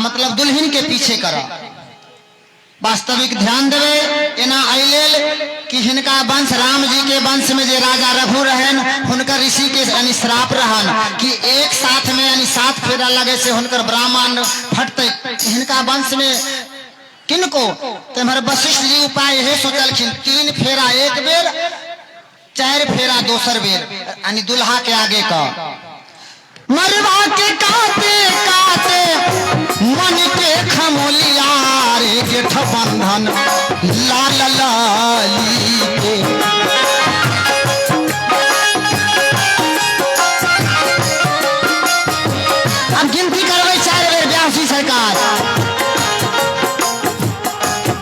मतलब दुल्हन के पीछे करऽ। वास्तविक ध्यान देबै एना एहि लेल कि हिनका वंश राम जी के वंश में जे राजा रघु रहन हुनकर ऋषि के यानी श्राप रहन कि एक साथ में यानी सात फेरा लगे से हुनकर ब्राह्मण फटते। हिनका वंश में किनको तो एम्हर वशिष्ठ जी उपाय इहे सोचलखिन, 3 फेरा एक बेर, 4 फेरा दोसर बेर, यानी दुल्हा के आगे का मरवा के काते काते मन के खमोलिया रे जेठ बंधन लाल लाली के। अब गिनती करबै 4 बेर व्यासी सरकार।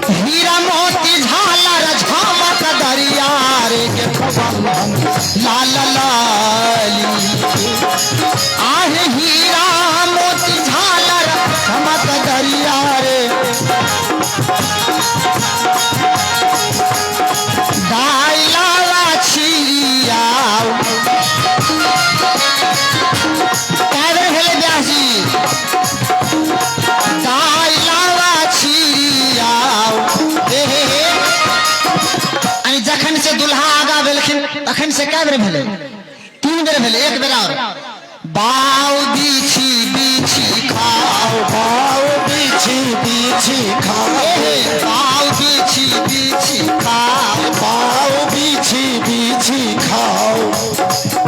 हीरा मोती झालर झमक दरिया रे जेठ बंधन लाल लाली के। आहे हीरा मोती झालर झमक दरिया रे दाई लाला छिरिया। कए बेर भेलै व्यास जी? दाई लाला छिरिया। हे हे हे। यानी जखन से दुल्हा आगा भेलखिन तखन से कए बेर भेलै? 3 बेर भेलै। एक बेर और। बाऊ बिछी बिछी खाओ, बाऊ बिछी बिछी खाओ, हे हे, बाऊ बिछी बिछी खाओ, बाऊ बिछी बिछी खाओ।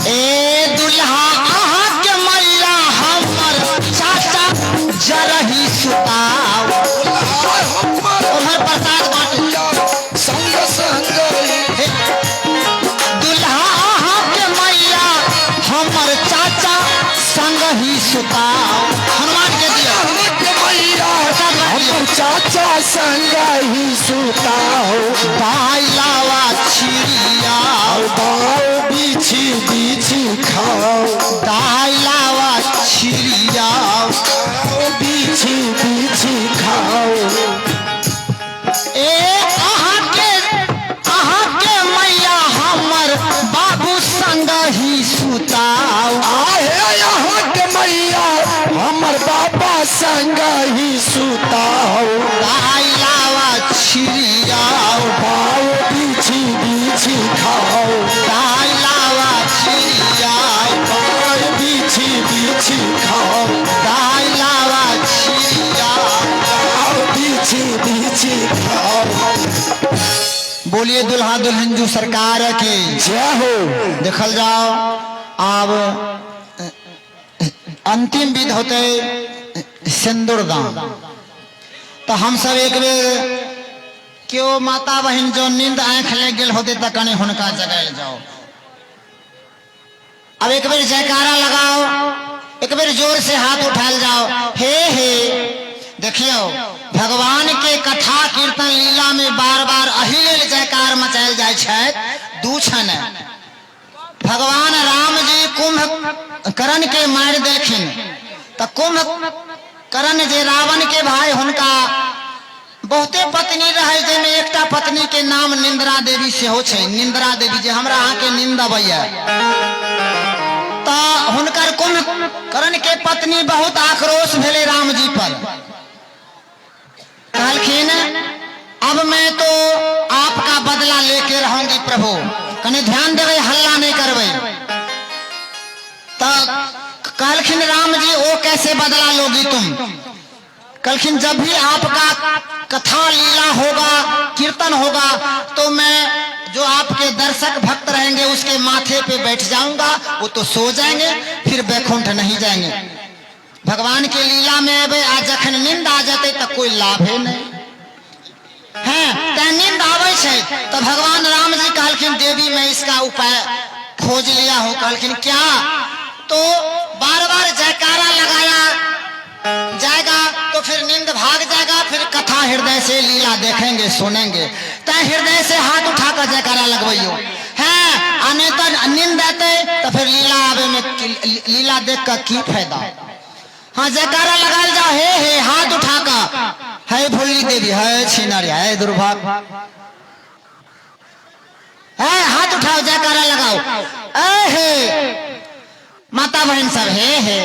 ए दुल्हा अहाँ के मैया हमर चाचा जरही सुताओ। उम्हर प्रसाद बांटू। संग संग हे, दुल्हा अहाँ के मैया हमर चाचा संग ही सुताओ। हनुमान के दिया। अहाँ के मैया प्रसाद बांट लियो। हमर चाचा संग ही सुताओ। दाई लावा छिरिया, बाऊ बिछी बिछी खाओ, दाई लावा छिरिया, बाऊ बिछी बिछी खाओ। ए अहाँ के मैया हमर बाबू संग ही सुताओ। आहे अहाँ के मैया हमर बाबा संग ही सुताओ। दाई लावा छिरिया, बाऊ बिछी बिछी खाओ, दाई लावा छिरिया, बाऊ बिछी बिछी खाओ, दाई लावा छिरिया, बाऊ बिछी बिछी खाओ। बोलिए दुल्हा दुल्हन जू सरकार की जय हो। देखल जाओ अब अंतिम विध होते सिंदूर दान। तो हम सब एक बेर क्यों माता बहन जो नींद आंख ले गेल होते तो कने हुनका जगायल जाओ। अब एक बेर जयकारा लगाओ, एक बेर जोर से हाथ उठाल जाओ। हे हे देखियो भगवान के कथा कीर्तन लीला में बार बार अही लेल जयकार मचायल जाय छै। दू छन भगवान राम जी कुंभकर्ण के मारि देलखिन तो कुंभकर्ण जे रावण के भाई हुनका बहुते पत्नी रहे, जाहिमे एकटा पत्नी के नाम निंद्रा देवी सेहो छै। निंद्रा देवी जे हमरा अहाँ के नींद अबैया, तो हुनकर कुंभकर्ण के पत्नी बहुत आक्रोश भेलै राम जी पर। कहलखिन अब मैं तो आपका बदला लेके रहूंगी प्रभु, कने ध्यान देबै, हल्ला नहीं करबै। तो कहलखिन राम जी ओ कैसे बदला लोगी तुम? कहलखिन जब भी आपका कथा लीला होगा, कीर्तन होगा, तो मैं जो आपके दर्शक भक्त रहेंगे उसके माथे पे बैठ जाऊंगा, वो तो सो जाएंगे, फिर बैकुंठ नहीं जाएंगे। भगवान के लीला में अबे आ जखन नींद आ जाते तो कोई लाभ ही नहीं है, ते नींद आवे छै। तो भगवान राम जी कहलखिन देवी मैं इसका उपाय खोज लिया हूं। कहलखिन क्या? तो बार बार जयकारा लगाया जाएगा तो फिर नींद भाग जाएगा, फिर कथा हृदय से लीला देखेंगे सुनेंगे। तय हृदय से हाथ उठाकर जयकारा लगबैयो है, आ नहीं तो नींद आते तो फिर लीला आवे में लीला देख कर की फायदा। हाँ जयकारा लगाल जाओ, हे हे हाथ उठाकर, है भोली देवी, है छिनारी, है दुर्भाग, है हाथ उठाओ जयकारा लगाओ। ए हे माता बहन सब, हे हे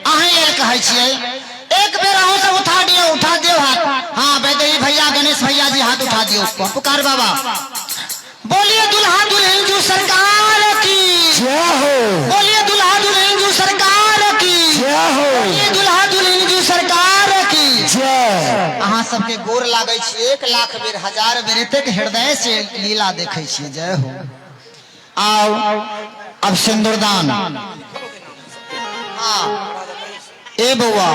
अहीं लेल कहै छियै, एक बेर अहूँ सब उठा दियौ। पुकार बाबा, बोलिए दुल्हा दुल्हन जू सरकार की जय हो। बोलिए दुल्हा दुल्हन जू सरकार की जय हो। बोलिए दुल्हा दुल्हन जू सरकार की जय। अहाँ सबके गोर लागै छी 1 लाख बेर, 1000 बेर, एतेक हृदय से लीला देखै छी। जय हो। आओ अब सिंदूरदान। हाँ ए बउआ,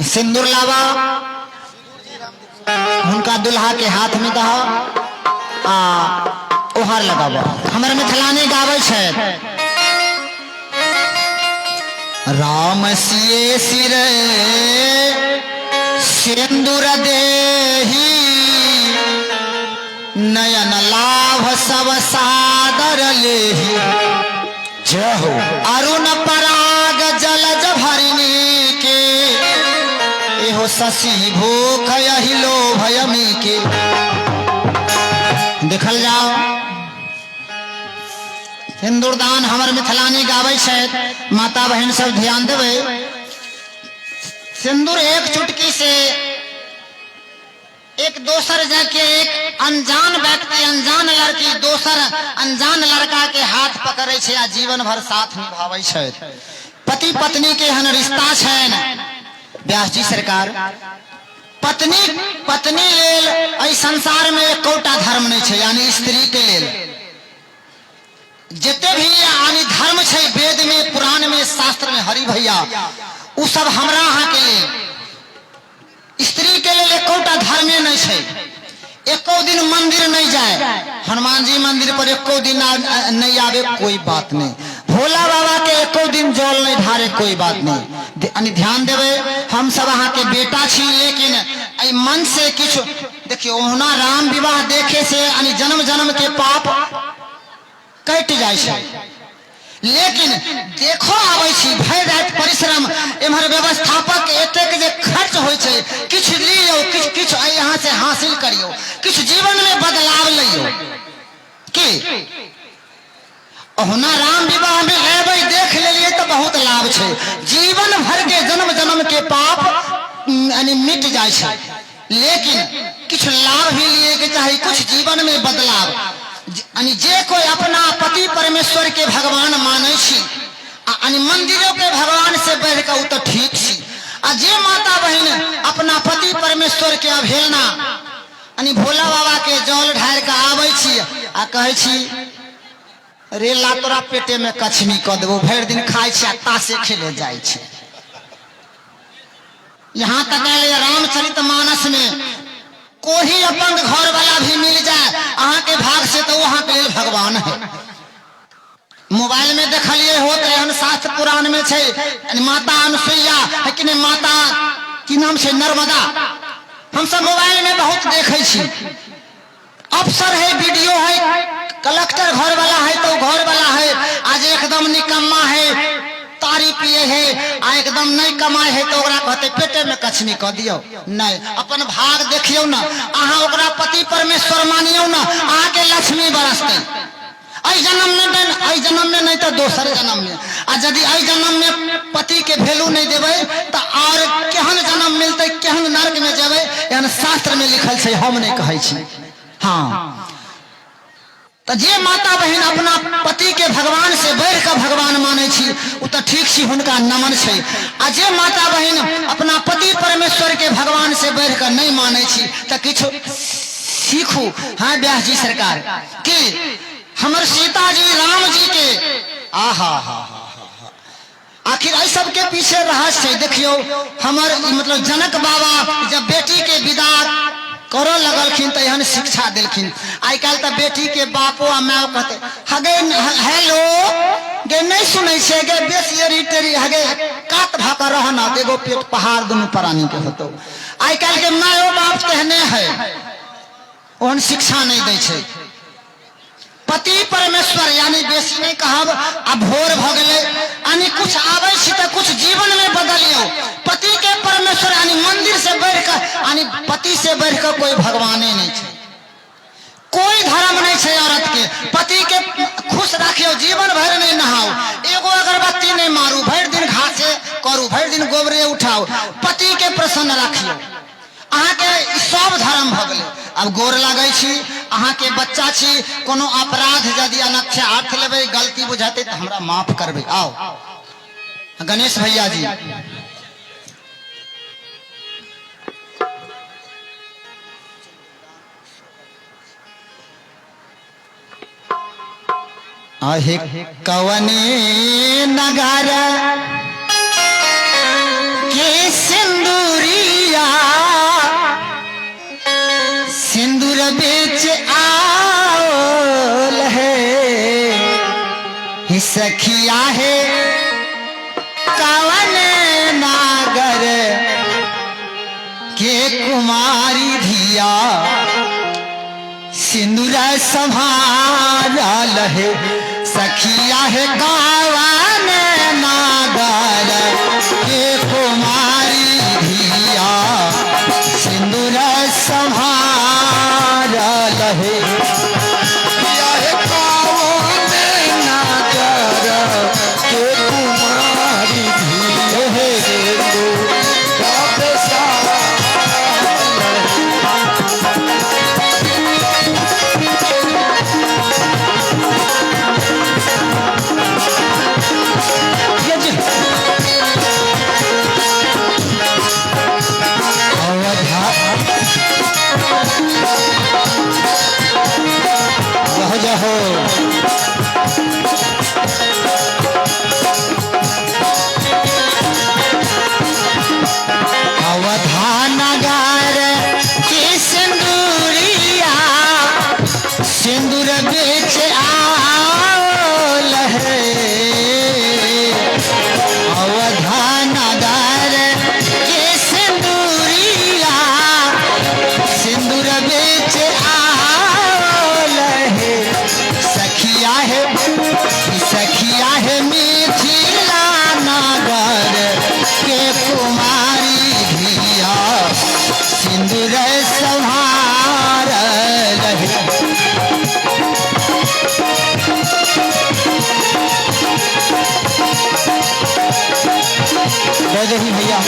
सिंदूर लावा, हुनका दुल्हा के हाथ में दहा आ ओहार लगावा। हमर मिथिलानी गाबै छथि, राम सिए सिर सिंदूर देही, नयन लाभ सब सादर लेही। जय हो। अरुण पराग जलज भरिनी के, एहो शशि भूख यही लोभयमी के। देखल जाओ सिंदूरदान हमर मिथिलानी गाबै छथि, माता बहन सब ध्यान देबै। सिंदूर एक चुटकी से एक दोसर जाके एक अनजान व्यक्ति, अनजान लड़की दोसर अनजान लड़का के हाथ पकड़े छै आ जीवन भर साथ निभाबै छै। पति पत्नी के एहन रिश्ता छनि। व्यास जी सरकार, पत्नी पत्नी लेल एहि संसार में एकोटा धर्म नहीं छै, यानी स्त्री के लेल जते भी यानी धर्म छै वेद में, पुराण में, शास्त्र में, हरि भैया उ सब हमरा अहाँ के लेल, स्त्री के लेल एकोटा धर्मे नहीं छै। एको दिन मंदिर नहीं जाए, हनुमान जी मंदिर पर एको दिन नहीं आवे कोई बात नहीं, भोला बाबा के एको दिन जल नहीं ढारे कोई बात नहीं। यानी ध्यान देवे, हम सब अहाँ के बेटा छी, लेकिन एहि मन से किछु देखियो, ओहुना राम विवाह देखे से यानी जन्म जन्म के पाप कटि जाइ छै, लेकिन देखो आबै छी भरि राति परिश्रम, एम्हर व्यवस्थापक एतेक जे खर्च होइ छै, किछु लियौ, किछु किछु यहाँ से हासिल करियौ, किछु जीवन में बदलाव लइयौ। की ओहुना राम विवाह में एबै देख लेलियै तऽ बहुत लाभ छै, जीवन भर के जन्म जन्म के पाप यानी मिट जाइ छै, लेकिन किछु लाभ भी लिए के चाही, कुछ जीवन में बदलाव। यानी जे कोई अपना पति परमेश्वर के भगवान मानै छी आ यानी मंदिरों के भगवान से बढ़ के उ तो ठीक छी, आ जे माता बहन अपना पति परमेश्वर के अवहेलना यानी भोला बाबा के जल ढार के आबै छी आ कहै छी रे ला तोरा पेटे में कछमी कऽ देबो, भरि दिन खाइ छी आ तासे खेले जाइ छी। यहाँ तक आयल रामचरित मानस में कोई अपंग घर वाला भी मिल जाए अहाँ के भाग से तो वहां के लेल भगवान है। मोबाइल में देखलिए होत एहन शास्त्र पुराण में छै माता अनुसुईया है कि नहीं, माता की नाम छै नर्मदा, हम सब मोबाइल में बहुत देखे छी। अफसर है, बीडीओ है, कलेक्टर घर वाला है तो घर वाला है, आज एकदम निकम्मा है, तारी पिए है आ एकदम नहीं कमाए है तो ओकरा कहते पेटे में कछनी कऽ दियौ। नहीं, अपन भाग देखियौ ना, अहाँ ओकरा पति परमेश्वर मानियौ ना, अहाँ के लक्ष्मी बरसतै। एहि जन्म में नहीं, एहि जन्म में नहीं तो दोसर जन्म में, आ यदि एहि जन्म में पति के वैल्यू नहीं देबै तो और केहन जन्म मिलतै, केहन नर्क में जेबै, एहन शास्त्र में लिखल छै, हम नहीं कहै छी। हाँ, तो जे माता बहन अपना पति के भगवान से बढ़ के भगवान मानै छी उ तो ठीक छी, हुनका नमन छै। आ जे माता बहन अपना पति परमेश्वर के भगवान से बढ़ के नहीं मानै छी तो किछु सीखू। हाँ व्यास जी सरकार कि हमर सीता जी राम जी के आहा हा हा हा, आखिर एहि सबके पीछे रहस्य है। देखियो हमर मतलब जनक बाबा जब बेटी के विदा करऽ लगलखिन तऽ एहन शिक्षा देलखिन। आइ काल्हि तऽ बेटी के बापो आ माय कहते हगे हेलो गे नहीं सुनै छै गे बेसी एरी टेरी हगे कात भऽ कऽ रह ना, एगो पेट पहाड़ दुनू प्राणी के होतौ। आइ काल्हि के मायो बाप तेहने है, ओहन शिक्षा नहीं दै छै। पति परमेश्वर यानी बेसी नहीं कहब, आ भोर भ गेलै यानी कुछ आबै छी तऽ कुछ जीवन में बदलियौ। पति के परमेश्वर यानी मंदिर से बढ़ कऽ यानी पति से बढ़ कऽ कोई भगवाने नहीं छै, कोई धर्म नहीं छै औरत के। पति के खुश राखियौ, जीवन भरि नहीं नहाओ, एगो अगरबत्ती नहीं मारू, भरि दिन घासे करू, भरि दिन गोबरे उठाओ, पति के प्रसन्न राखियौ। अहाँके ई सब धर्म भऽ गेलै। आब गोर लागै छी, अहाँके बच्चा छी, कोनो अपराध यदि अनक्षा अर्थ लेबै, गलती बुझेतै तऽ हमरा माफ करबै। आउ गणेश भैया जी। आहे कवने नगर के सिंदूरिया सिंदूर बेच आओल है, ही सखिया है कवन नागर के कुमारी धिया सिंदूर संभारल है, सखिया है कवन नागर के कुमारी धिया सिंदूर संभारल है। यह कवन नागर के कुमारी धिया सिंदूर जहो जहो अवधानगर के सिंदूरिया सिंदूर बेच आओल है, अवधानगर के सिंदूरिया सिंदूर बेच आओल है, सखिया है सखिया है मिथिला नगर के कुमारी धिया सिंदूर संभार है। जय जय भैया।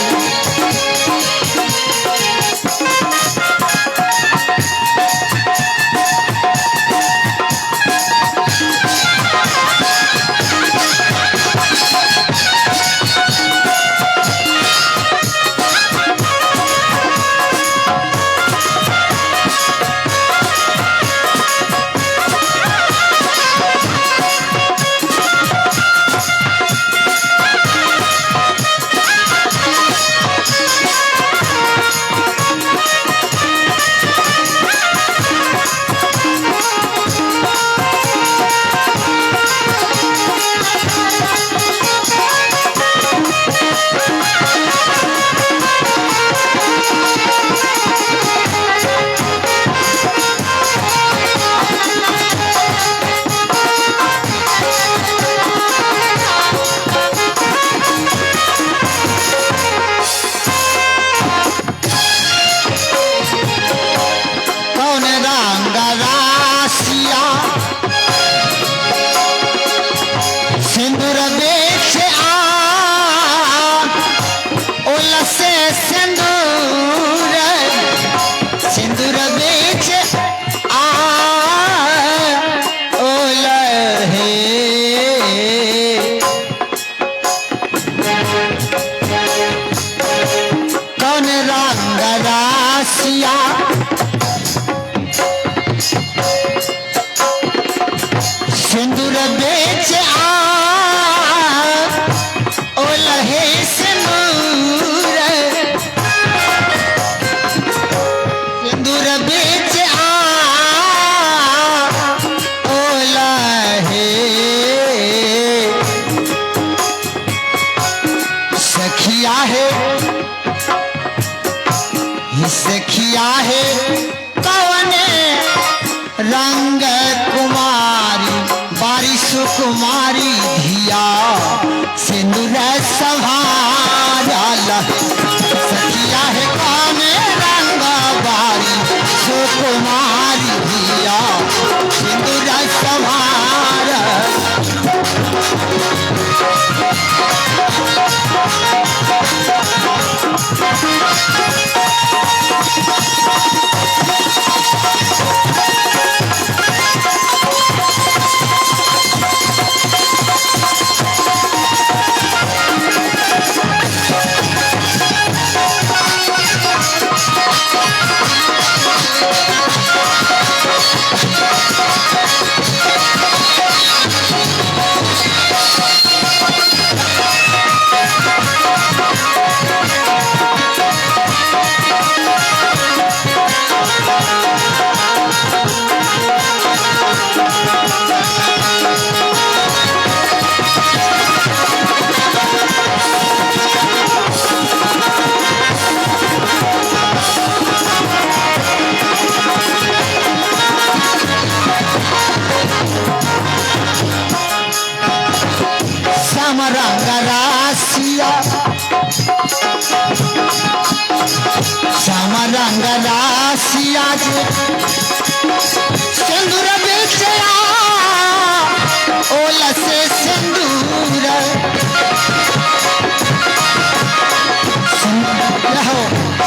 कौन रंग रासिया सिंदूर बेच आ ओलसे सिंदूर सिंदूर बेच आ ओल हे, कौन रंग रासिया सिंदूर बेच आ ओलहे सिंदूर सिंदूर बेच आ ओलहे, सखिया है सखिया है कवने रंग कुमारी बारिश कुमारी धिया सिंदूर संभारल, सखिया है कवने रंग बारी सुकुमारी धिया सिंदूर संभारल। है सिंदूर बेचया ओल से सिंदूर रहो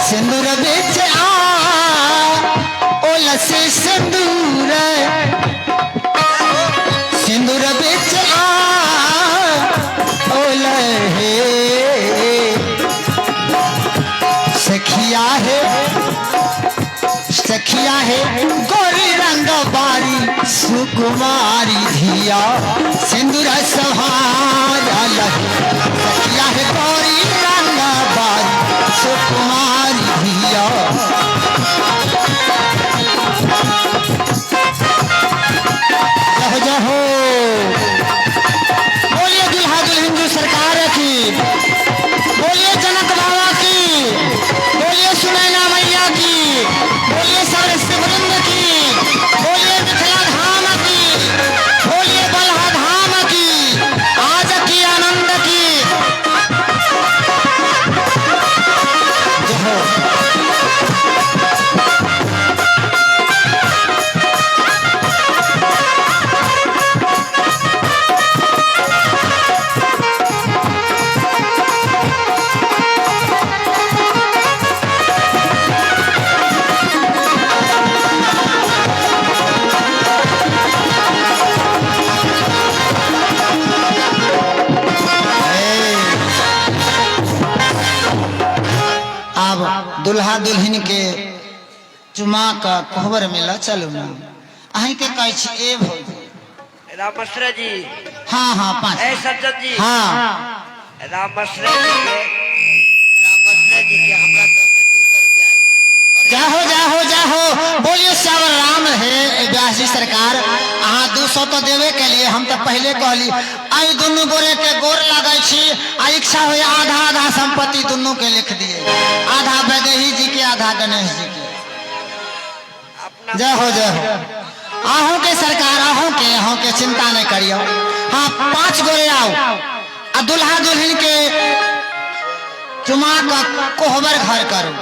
सिंदूर बेचया ओल से सिंदूर सिंदूर बेचया ओल हे सखिया है सखिया है गोरी रंग बारी सुकुमारी धिया सिंदूर सहार सखिया है गोरी रंग बारी सुकुमारी धिया। जहो जहो बोलिए दुल्हा दुल्हन जी सरकार की, बोलिए जनक बाबा की, बोलिए सुनैना मैया की, बोलिए सरस्वती वृंद की, बोलिए मिथिला धाम की, बोलिए बलहा धाम की, आज की आनंद की। जहो आब दुल्हा दुल्हन के चुमा का कोहबर में ल चलू ना। अहीं के कहै छी ए भौजी। रामाश्रय जी। हाँ हाँ पाँच। ए सज्जन जी। हाँ रामाश्रय जी के, रामाश्रय जी के हमरा तरफ से 200 रुपया आई। जाहो जाहो जाहो बोलिए श्यावर राम हे व्यास जी सरकार, अहाँ 200 तो देवे के लिए हम तो पहले कहली आई दुनू गोरे के गोर लगै छी आ इच्छा हो आधा आधा संपत्ति दुनू के लिख दिए, आधा वैदेही जी के आधा गणेश जी के। अपना जय हो जय हो। अहूँ के सरकार अहूँ के चिंता नहीं करियो। हाँ 5 गोरे आओ आ दुल्हा दुल्हन के चुमा का कोहबर घर करो।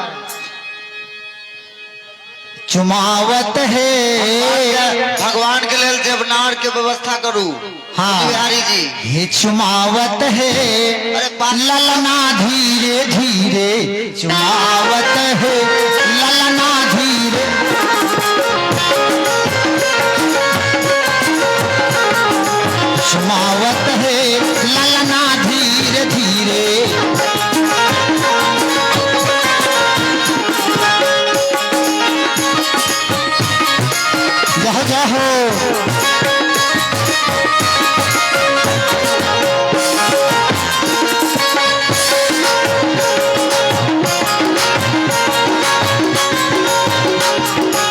चुमावत है भगवान के लेल देवनार के व्यवस्था करू। हाँ। बिहारी जी। हे चुमावत है अरे ललना धीरे धीरे चुमावत है ललना धीरे। चुमावत है ललना धीरे धीरे। जहो जहो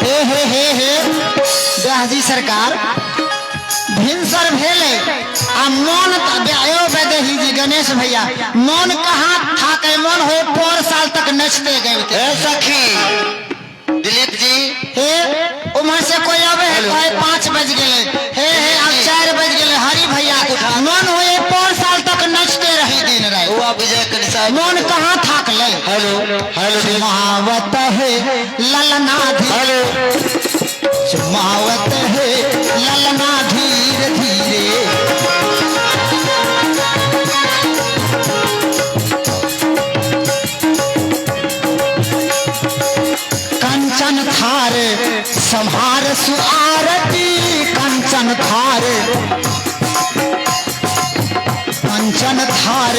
हे हे हे हे व्यास जी सरकार भिनसर भेलै आ मन यो वैदेही जी गणेश भैया मन कहाँ थाके, मन हो पर साल तक नचते गए। ए सखी दिलीप जी। हे उम्हर से कोई आवे है कोई 5 बज गए, हे हे अब 4 बज गए। हरि भैया मन हो पर साल तक नचते रही दिन रात, वो विजय कनिसा मन कहाँ थाक ले। हेलो हेलो चुमावत है ललना धीरे चुमावत है ललना धीरे धीरे। कंचन थार संहार सुआरती कंचन थार कंचन थार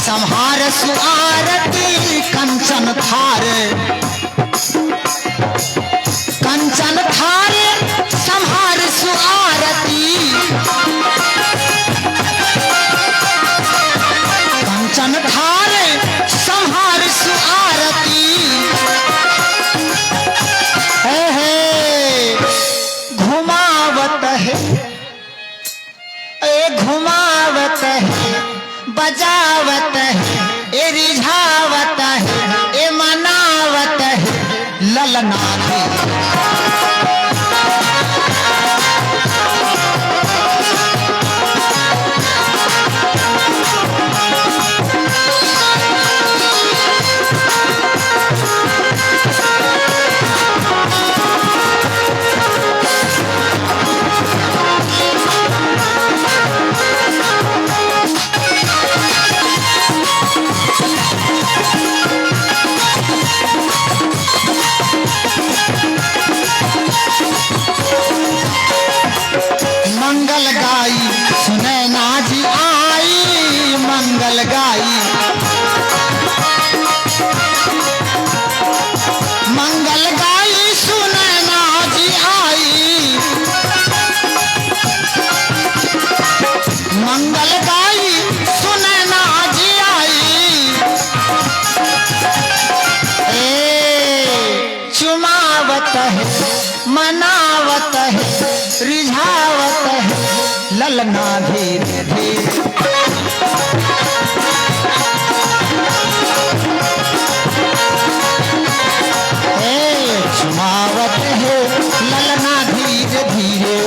संहार सुआरती कंचन थार कंचन थार संहार सुआरती कंचन थार संहार सुआरती। हे हे घुमावत है ए घुमावत है बजावत है ए रिझावत है ए मनावत ललना धीरे धीरे। ए चुमावत है ललना धीरे धीरे।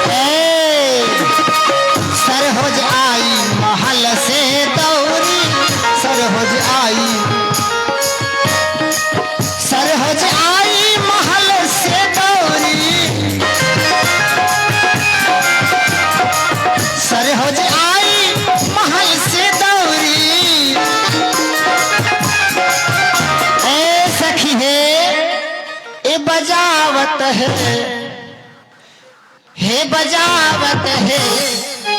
ए, सरहोज आई महल से दौरी, सरहोज आई, सरहोज आई महल से दौरी, सरहोज आई महल से दौरी। ए सखी हे, ए बजावत है, हे बजावत है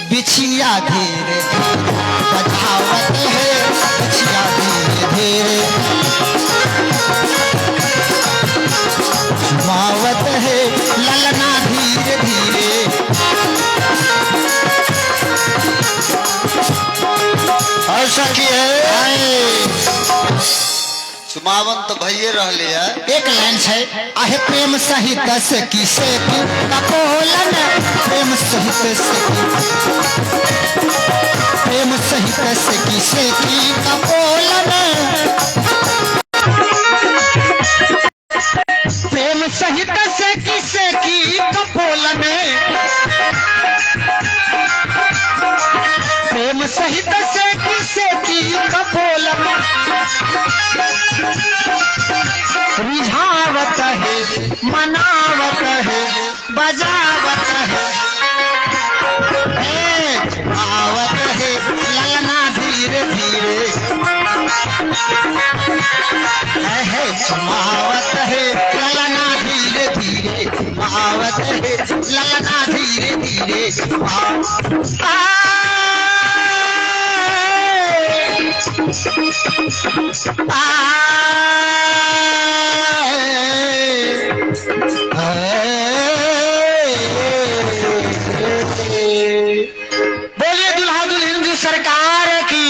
बिछिया धीरे धीरे, बजावत है बिछिया धीरे धीरे, झुमावत है ललना धीरे धीरे। और सखी है आए, चुमावन तो भइए रहले है। एक लाइन है, आहे प्रेम सहित से किसे की कपोलन, प्रेम सहित से की, प्रेम सहित से किसे की कपोलन, प्रेम सहित से किसे की कपोलन, प्रेम सहित से किसे की कपोलन, रिझावत है मनावत है बजावत है, ए, आवत है ललना धीरे धीरे, है सुमावत है ललना धीरे धीरे, आवत है ललना धीरे धीरे। बोलिए दुल्हा दुल्हन जी सरकार की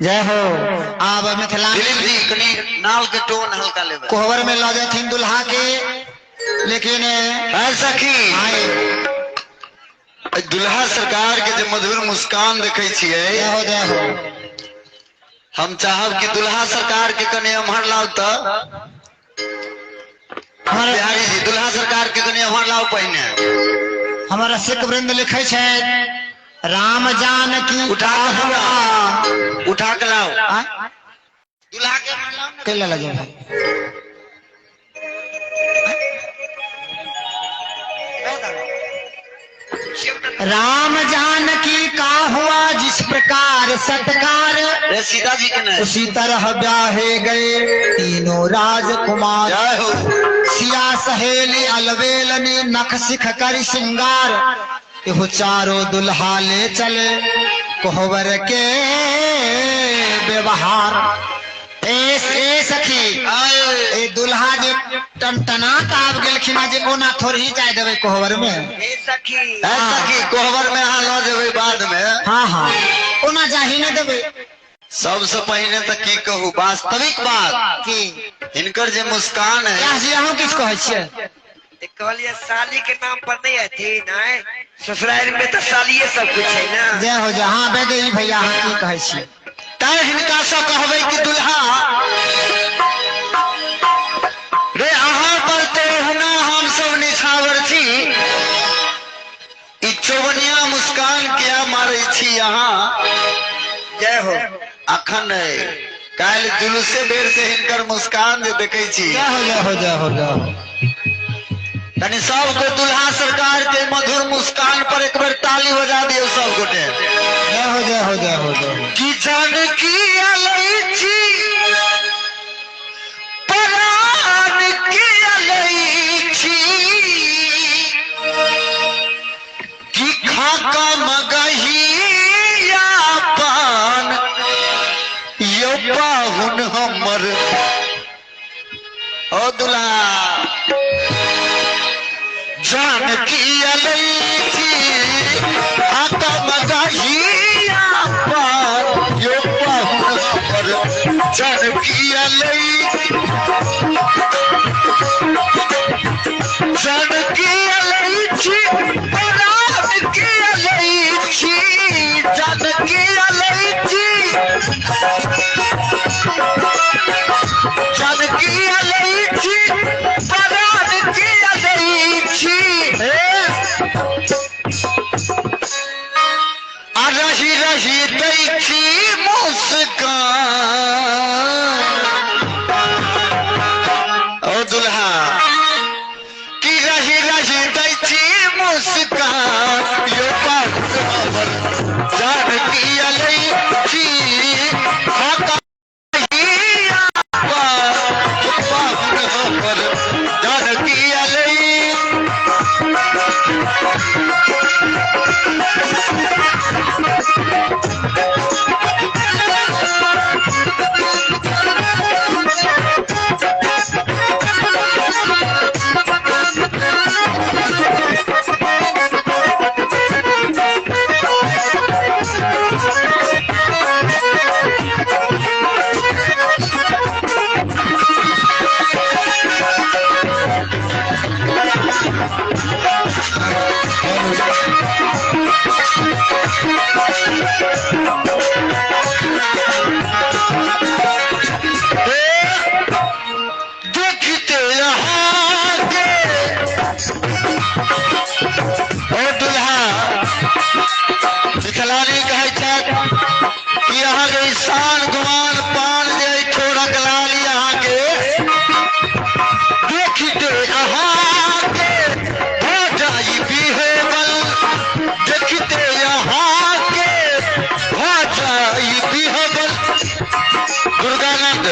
जय हो। आब मिथिला दिलीप जी कनी नाल के टोन हल्का लेबै। कोहबर में लऽ जाथिन दुल्हा के, लेकिन है सखी आए दुल्हा सरकार के जे मधुर मुस्कान देखै छियै, जय हो जय हो। हम चाहब कि दुल्हा सरकार के कनी एम्हर लाउ त हमर बिहारी जी दुल्हा सरकार के कनी एम्हर लाउ पहिने। हमर रसिक वृंद लिखै छथि राम जानकी उठा के लाउ, उठा के लाउ आय? दुल्हा के एम्हर लाउ ने। के लऽ जाउ भाई? राम जानकी का हुआ जिस प्रकार सत्कार, रे सीता जी के ने उसी तरह ब्याहे गए तीनों राजकुमार। जय हो। सिया सहेली अलवेल ने नख सिख कर श्रृंगार, इहो चारों दुल्हा ले चले कोहबर के व्यवहार। ए ए सखी, ए दुल्हा जे टनटना के आबि गेलखिन जे ओना थोड़ी जाय देबै कोहबर में। हे सखी, है सखी कोहबर में अहाँ लऽ जेबै बाद में। हाँ हाँ, ओना जाही नहि देबै। सबसे पहिने तऽ की कहू, वास्तविक बात की हिनकर जे मुस्कान है। जी अहूँ किछु कहै छियै? कहलिए साली के नाम पर नहीं हथिन, आय ससुराल में तो सालिए सब कुछ है ना। जय हो जय। हाँ वैदेही भैया अहाँ की कहै छियै? तैं हिनका से कहबै कि दुल्हा रे अहाँ पर तो हुना हम सब निछावर छी, ई चौबनिया मुस्कान किया मारै छी अहाँ। जय हो। अखन काल्हि जुलूसे बेर से हिनकर मुस्कान जे देखै छी। जय हो जय हो जय हो जय हो। तनी सबके दुल्हा सरकार के मधुर मुस्कान पर एक बेर ताली बजा दियौ सब गोटे। जय हो जय हो जय हो जय हो। की जानकी अलै छी परान की अलै छी, यो पाहुन हमर ओ दुल्हा जानकी अलैथी आता मगहिया पर यो पाहुन हमर जानकी अलैथी जानकी अलैथी जानकी अलैथी जानकी अलैथी जानकी अलैथी जानकी अलैथी हे आ रही रही दै छी मुस्कान ओ दुल्हा की रही रही दै छी मुस्कान यो पाहुन हमर जानकी अलैथी माता पाहुन हमर जानकी अलै देखते अहाँके ओ दुल्हा मिथिलानी कहै छथि कि अहाँके ई शान गुमान पान जे अइ ठोरक लाली अहाँके देखते अहाँके भऽ जाइ बिहेबल देखते अहाँके भऽ जाइ बिहेबल दुर्गानंद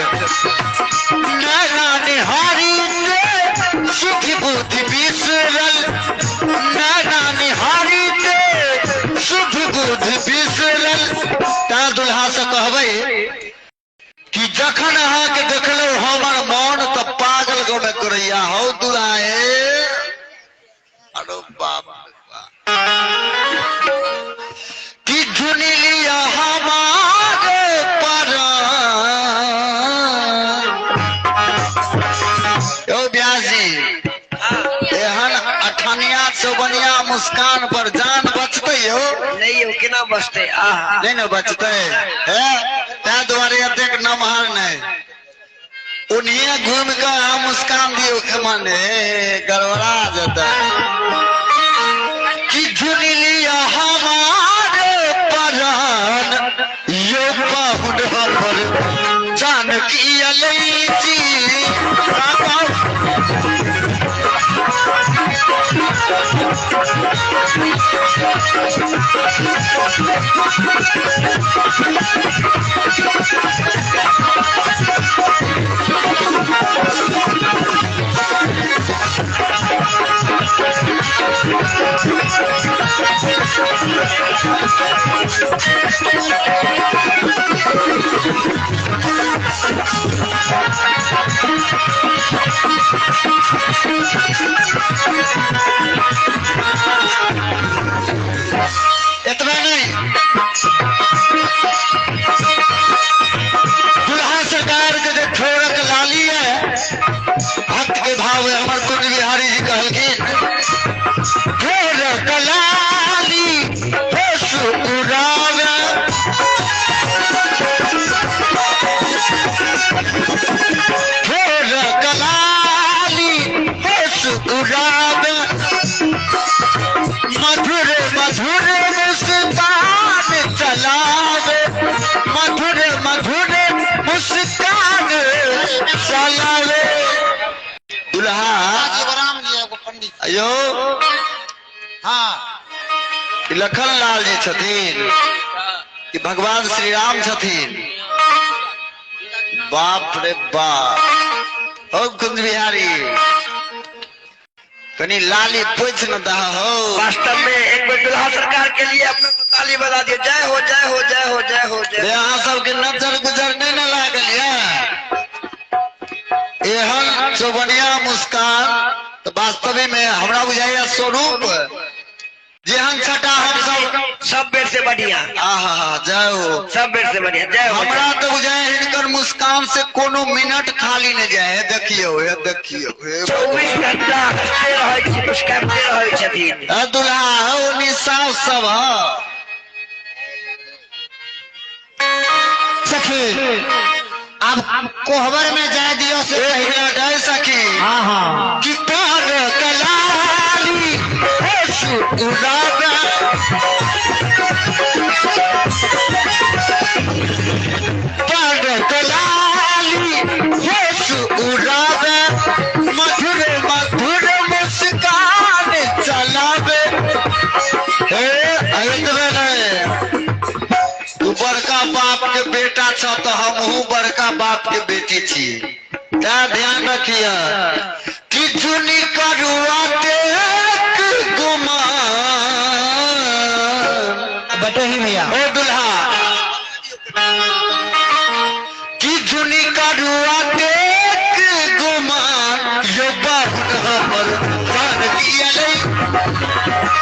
नैना निहारी ते सुख बुद्धि बिसरल नैना निहारी ते सुख बुद्धि बिसरल तैं दुल्हा से कहबै कि जखन अहाँके देखलहुँ हमर मन तऽ पागल गौने करैया हौ दुल्हा हे अरे बाप रे बाप कि झुनि लिया हमारे परान यौ व्यास जी एहन अठनिया चौबनिया मुस्कान पर जान बचतै यौ नहि यौ केना बचतै आहा नहि ने बचतै हे ताहि दुआरे एतेक नमहर नहि ओन्हिए घूमि कऽ अहाँ मुस्कान दियौ एमन हे गड़बड़ा जेतै कि झुनि लिया हमारे परान यो पाहुन हमर जानकी अलैची काका एतबे नहि दुल्हा सरकार के जे ठोरक लाली है भक्त के भाव है हमर कुंज बिहारी जी कहलखिन ठोरक लाली होश उड़ावे ठोरक लाली होश उड़ावे मधुर मधुर मुस्कान चलावे मधुर मधुर मुस्कान चलावे दुल्हा राम जी एगो पंडित अयो हाँ ई लखन लाल जी छथिन कि भगवान श्री राम छथिन बाप रे बाप हो कुंज बिहारी कनी लाली पोछ न दहा हो वास्तव में एक बेर दुल्हा सरकार के लिए अपना को ताली बजा दिए जय हो जय हो जय हो जय हो जय रे अहाँ सबके नजर गुजर नहीं न चौबनिया मुस्कान तऽ वास्तवे में हमरा बुझाइया स्वरूप जेहन छटा हम सब सब बेर से बढ़िया। आहा, जय हो। सब बेर से बढ़िया, जय हो। हमरा तो बुझाय हिनकर मुस्कान से कोनो मिनट खाली नहीं जाए। हे देखियो, हे देखियो, हे 24 घंटा हंसते रहै छी, मुस्कानते रहै छथिन। हे दुल्हा, हे ओ निसाव सब ह। सखी, अब कोहबर में जाय दियो से एक पहले। मिनट है सखी। हाँ हाँ। कि तार कलाली होश उड़ावे, तार कलाली होश उड़ावे, मधुर मधुर मुस्कान चलावे। हे एतबे नहीं, तू बड़का बाप के बेटा छ तो हमहू बड़का बाप के बेटी छी, तैं ध्यान रखिय कि जुनी करुआ देख गुमान। बटोही भैया। ओ दुल्हा, कि जुनी करुआ देख गुमान, यो बाहुन हमर जान किया नहीं।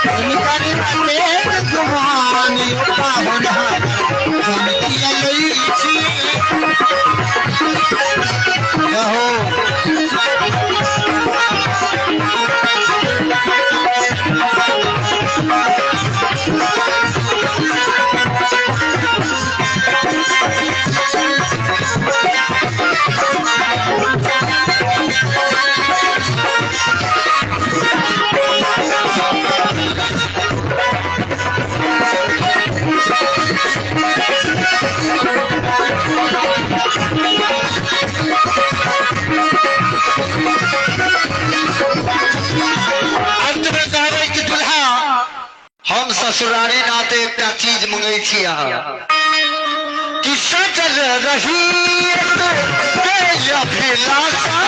जुनी करुआ देख गुमान, यो बाहुन हमर जान किया नहीं छी। रहो। अंत में कहबै कि दुल्हा, हम ससुरारी नाते एकटा चीज मंगै छी अहाँ कि सजल रही अभिलाषा।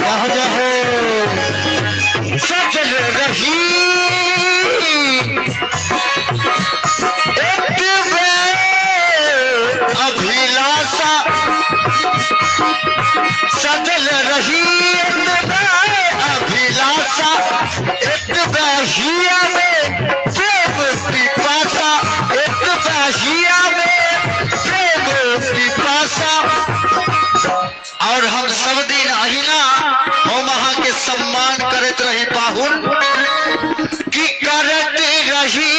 रहो। सजल रही एतबे अभिलाषा, सजल रही एतबे अभिलाषा, एतबे हिया में प्रेम पिपासा, एतबे हिया में प्रेम पिपासा। और हम सब दिन अहिना हम अहाँ के सम्मान करैत रही पाहुन, कि करत रही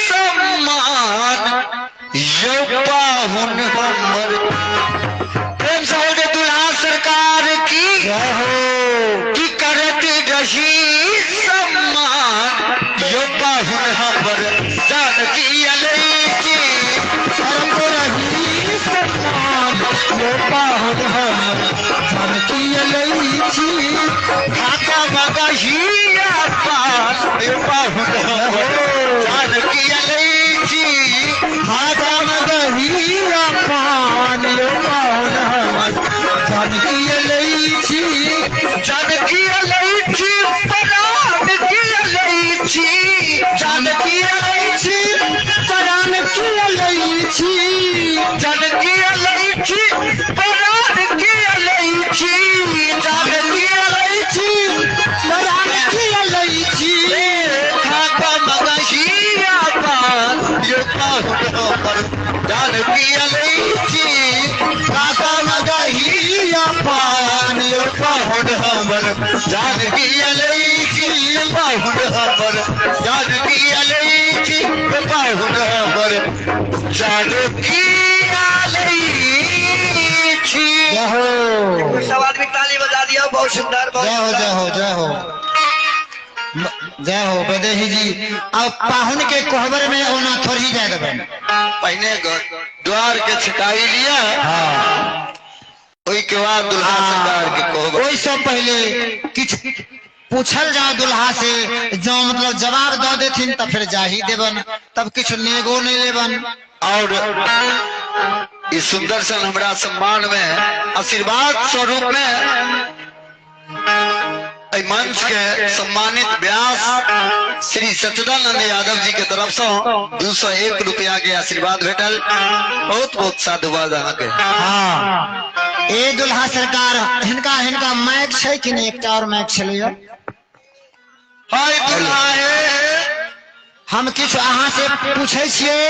सम्मान यो पाहुन हमर। प्रेम से बोल दे दुल्हा सरकार की जय हो। कि करत रही सम्मान यो पाहुन हमर जानकी अलैकी। करत रही सम्मान यो पाहुन हमर जानकी अलैकी। खाता मगहिया पान यो पाहुन हमर जानकी अलैकी। खाता मगहिया पान यो पाहुन हमर जानकी अलैकी। जानकी अलैकी प्राण की अलैकी, जानकी अलैकी प्राण की अलैकी, जानकी अलैकी प्राण की अलैकी, जानकी अलैकी प्राण की अलैकी। खाता मगहिया पान यो पाहुन हमर जानकी अलैकी। खाता मगहिया पान यो पाहुन हमर जानकी अलैकी, पाहुन हमर जानकी अलैकी, पाहुन हमर जानकी अलैकी। जय हो। सब आदमी ताली बजा दिया, बहुत सुंदर, बहुत जय हो, सुंदर। जय हो, जय हो, जय हो वैदेही जी। अब पाहुन के कोहबर में ओना थोड़ी जाय देबनि। पहिने द्वार के छिकाई लिया। हाँ। ओहि के बाद दुल्हा सरकार के कोहबर। ओहि से पहले किछु पूछल जाओ दुल्हा से, जो मतलब जवाब दऽ देथिन तऽ फिर जा ही देबन, तब किछु नेगो नहीं लेबन। और इस सुंदर सन हमरा सम्मान में आशीर्वाद स्वरूप में एहि मंच के सम्मानित व्यास श्री सच्चिदानंद यादव जी के तरफ से 201 रुपया के आशीर्वाद भेटल। बहुत बहुत साधुवाद अहाँ के। हाँ। ए दुल्हा सरकार, हिनका हिनका माइक छै कि नहि? एकटा और माइक छलैया। हाय दुल्हा हे। हम किछु अहाँ से पूछै छियै,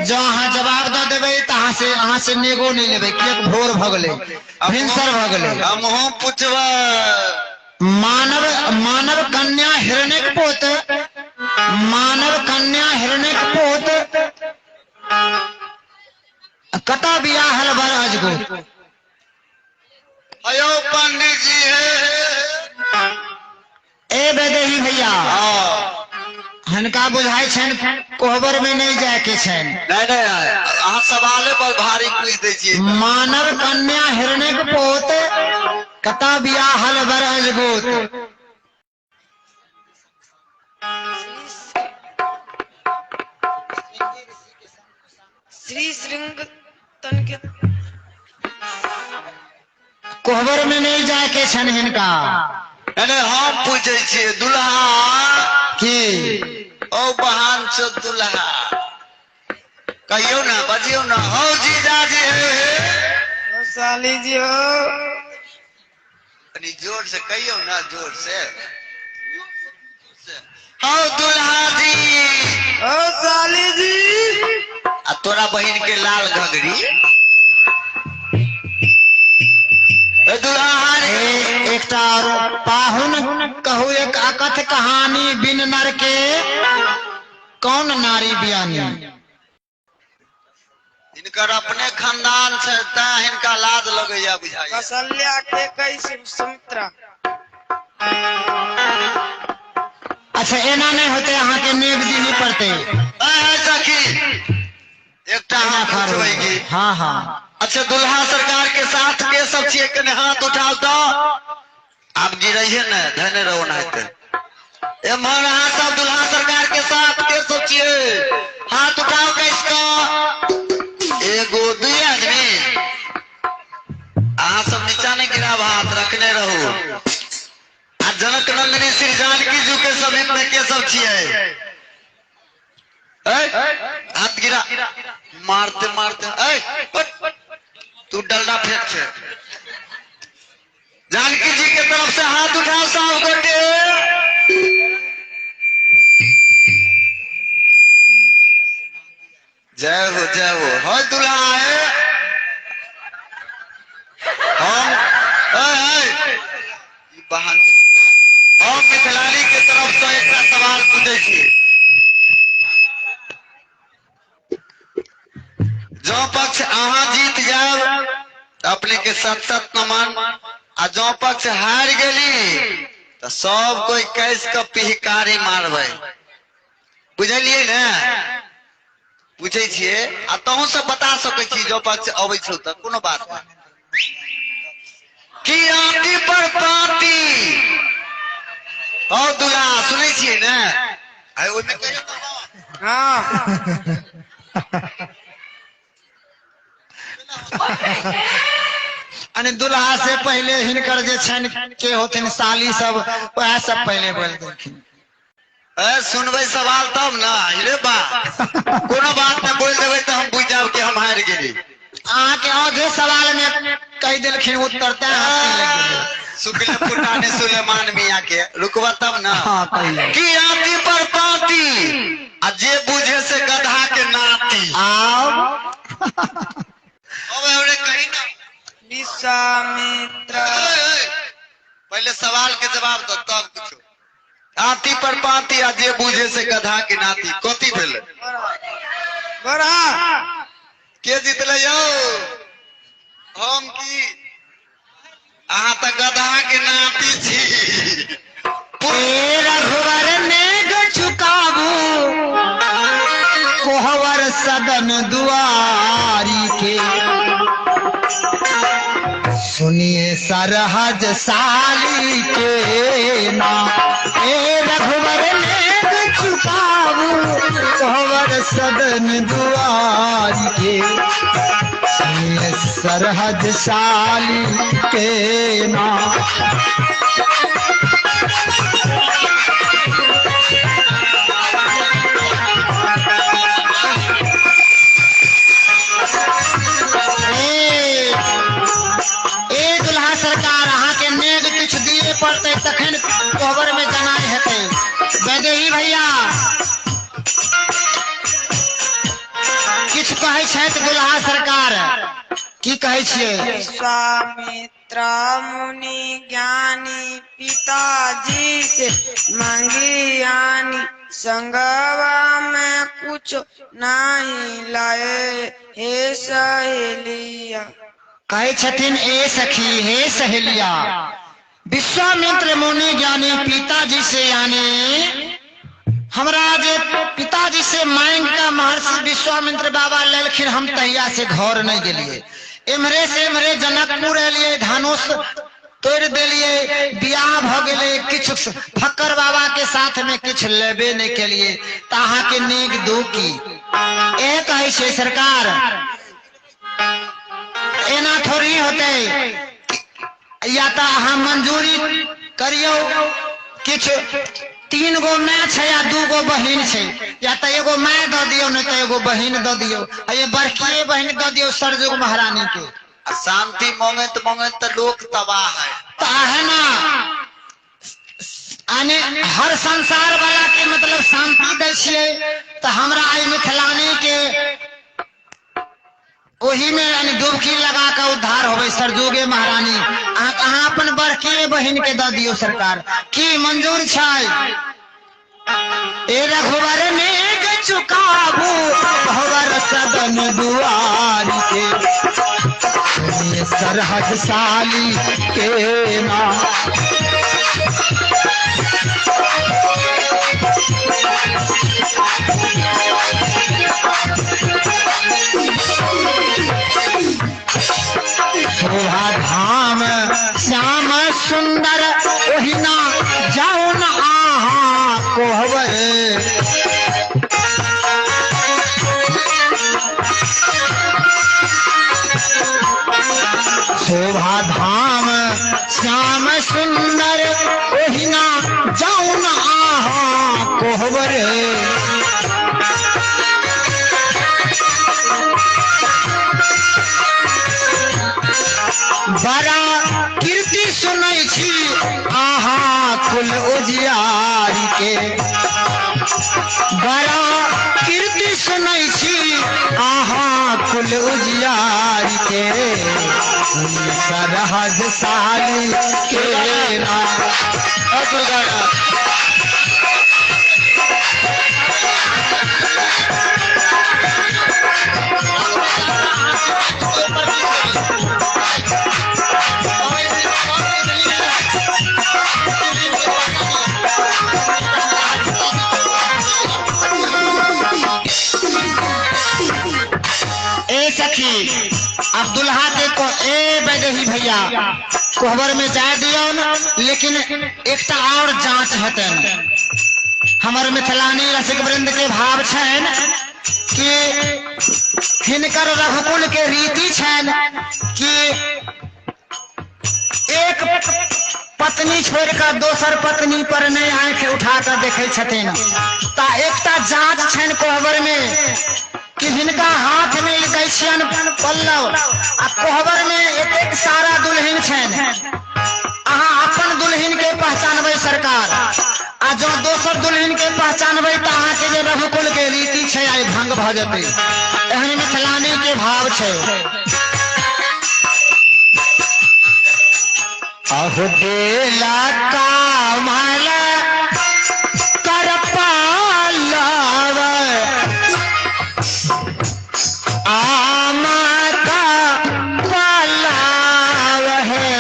जँ अहाँ जवाब दऽ देबै तऽ अहाँ से नेगो नहि लेबै, किएक भोर भऽ गेलै, भिनसर भऽ गेलै। हमहूँ पुछबै। मानव मानव कन्या हिरण्यक पोत, मानव कन्या हिरण्यक पोत, कतऽ बियाहल बर अजगुत? अयो पंडित जी हे। ए वैदेही भैया। हाँ। हिनका बुझाइ छनि कोहबर में नहि जाय के छनि। नहीं नहीं, अहाँ सवाले पर भारी पूछ दै छियै। मानव कन्या हिरण्यक पोत, कतऽ बियाहल बर अजगुत? श्री श्रृंग तन के कोहबर में नहीं जाय के छनि हिनका। नहीं नहीं, हम पूछै छियै दुल्हा। की? ओ बहान छो दुल्हा, कहियौ ना, बजियौ ना। हौ जीजाजी हे हे। ओ साली जी हो। कनी जोर से कहियौ ना, जोर से। हौ दुल्हा जी। ओ साली जी। आ तोरा बहिन के लाल घघरी। ए दुल्हा हार। ए, एकटा और पाहुन कहू एक अकथ कहानी, बिन नर के कौन नारी बियानी? हिनकर अपने खानदान छै, तैं हिनका लाज लगैया बुझाइया। कौशल्या के कई सुमित्रा। अच्छा, एना नहि होते, अहाँके नेग दिनी पड़ते। ए सखी, एकटा एना हम खार पूछबै की? हाँ हाँ। अच्छा, दुल्हा सरकार के साथ के सब छियै, कने हाथ उठाओ तो। आब गिरैहे ने, धने रहो नहाते। एम्हर अहाँ सब दुल्हा सरकार के साथ के सब छियै, हाथ उठाओ कैस कऽ। एगो दुई आदमी। अहाँ सब नीचा नहीं गिराब, हाथ रखने रहू। आ जनक नंदिनी श्री जानकी जी के समीप में के सब छियै? ए, हाथ गिरा, मारते मारते। ए तू डलडा फेंक छे। जानकी जी के तरफ से हाथ उठाओ सब गोटे। जय हो, जय हो। हो दुल्हा है। हम ए, ए, ई बहान हम मिथिलानी के तरफ से एकटा सवाल पूछै छी। जँ पक्ष अहाँ जीत जायब तऽ अपने के सत सत नमन, आ जँ पक्ष हारि गेली तऽ सब कोई कैस के पिहकारी मारबै। बुझलियै ने? पूछै छियै आ तहूँ सब बता सकै छी। जँ पक्ष अबै छौ तऽ कोनो बात नहि। की आंटी पर पाती? हौ दुल्हा, सुनै छियै ने? आइ ओहिमे कहियौ तऽ हाँ। अने दुल्हा से पहले हिनकर जे छनि के होथिन साली सब, वएह सब पहले बोल देलखिन। ए, सुनबै सवाल तब ना। रे बा, कोनो बात नहि, बोल देबै तऽ हम बुझि जायब कि हम हारि गेली। अहाँके आधे सवाल में कहि देलखिन उत्तर, तैं हँसी लागि गेलै। सुखले पुटाने सुलेमान मियाँ के, रुकबा तब ना। हाँ, कहियौ। की आती पर पाती, आ जे बुझे से गधा के नाती? आब अब हमरे कही ना। विश्वामित्र। ओए, ओए, पहले सवाल के जवाब दो तब कुछो। आती पर पाती आ जे बुझे से गधा के नाती, कथी भेलै? बड़ा। के जीतले यौ, हम की अहाँ? तऽ गधा के नाती छी। ए रघुवर नेग चुकाबू कोहबर सदन दुआरी के, सुनिए सरहज साली के ना। ए रघुवर नेग चुकाबू कोहबर सदन दुआरी के, सुनिए सरहज साली के ना। ए, भैया, किछु कहै छथि दुल्हा सरकार, की कहै छियै? विश्वामित्र मुनि ज्ञानी पिताजी से मांगी आनी, संगवा में कुछ नहीं लाए हे सहेलिया। कहै छथिन ए सखी हे सहेलिया, विश्वामित्र मुनि ज्ञानी पिताजी से यानी हमरा जे पिताजी से मांग का महर्षि विश्वामित्र बाबा लेलखिन, हम तहिया से घर नहीं गेलिए, एम्हरे से एम्हरे जनकपुर एलिए, धनुष तोड़ देलिए, बियाह भ गेलै, किछु फक्कर बाबा के साथ में किछु लेबे नहीं केलिए, त अहाँ के नीक दू की ए कहै छै सरकार, एना थोड़ी होतै, या त अहाँ मंजूरी करियौ, किछु 3 गो my छै या 2 गो बहिन छै, या त एगो my the दियौ नहीं त एगो बहिन the दियौ, आ ये बड़किए बहिन the दियौ सरजुग महारानी के। आ शांति मंगैत मंगैत त लोक तबाह है। त है ना, आने हर संसार वाला के मतलब शांति दै छियै, त हमरा आई मिथिलानी के ओही में यानी डुबकी लगा के उद्धार होवे सरजुगे महारानी। अहाँ अपन बड़की बहिन के the दियौ सरकार, की मंजूर छै? ए रघुवर नेग चुकाबू भवर सदन दुआर के, सुनिए सरहद साली के नाम। शोभा धाम श्याम सुंदर ओहिना जाउन आहा कोहबर। शोभा धाम श्याम सुंदर ओहिना जाउन आहा कोहबर। बड़ा कीर्ति सुनै छी आहा कुल उजियारी के, बड़ा कीर्ति सुनै छी आहा कुल उजियारी के, सरहद साली के नाम। ए सखी, अब दुल्हा के को ए बैदेही भैया कोहबर में जाय दियौ न, लेकिन एकटा और जांच हेतनि। हमर मिथिलानी रसिक वृंद के भाव छनि कि हिनकर रघुकुल के रीति छनि कि एक पत्नी छोड़ कर दोसर पत्नी पर नहीं आंख उठा कर देखे छथिन। ता एकटा जांच छनि कोहबर में कि हिनका हाथ में दै छियनि पल्लव, आ कोहबर में एतेक सारा दुल्हन छनि, अहाँ अपन दुल्हन के पहचानबै सरकार, आ जो दोसर दुल्हन के पहचानबै त अहाँ के जे रघुकुल के रीति छै आइ भंग भ जेतै। एहन मिथिलानी के भाव छै। अहो देला कामल कर पालव आमा का पालव है।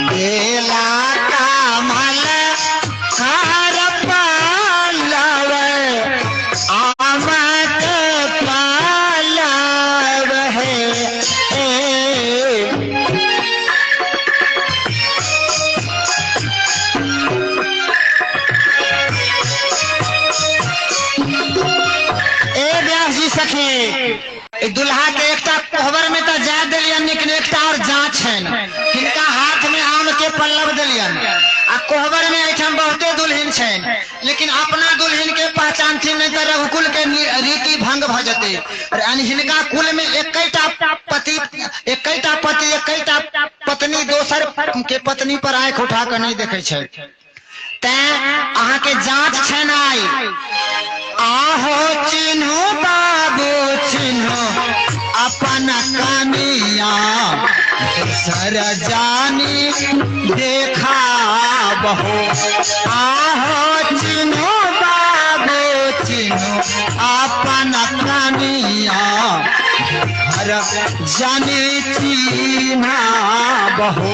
बेला कामल कर पालव आमा के पालव है। ए व्यास जी सखी, दुल्हा के एकटा कोहबर में तो जा दिलियन, लेकिन एकटा और जांच छनि। हिनका हाथ में आम के पल्लव दिलियन, आ कोहबर में एहिठाम बहुते दुल्हन दुल्हन छनि, लेकिन अपना दुल्हन के पहचानथिन नहि तऽ रघुकुल के रीति भंग भऽ जेतै। यानी हिनका कुल में एकेटा पति, एकेटा पति, एकेटा पत्नी, दोसर के पत्नी पर आंखि उठा कऽ नहि देखै छै। तैं अहाँके जांच छनि आइ। आहो चिन्हू बाबू चिन्हू अपन कनिया, दोसर जानी देखा बहो। आहो चिन्हू बाबू चिन्हू अपन कनिया, हर जानी चिन्हा बहो।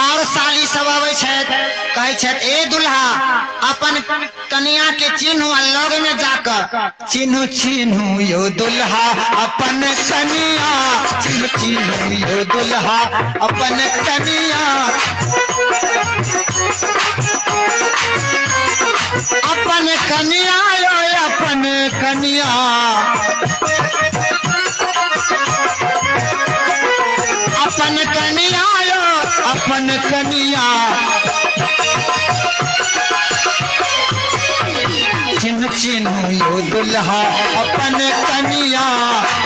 और साली सब आबै छथि, कहै छथि ए दुल्हा अपन कनिया के चिन्हू आ लग में जाकर चिन्हू चिन्हू यो दुल्हा अपन कनिया, चिन्हू चिन्हू यो दुल्हा अपन कनिया, अपन कनिया यो अपन कनिया, अपन कनिया यो अपन कनिया, चिन्ह चिन्हू यो दुल्हा अपन कनिया,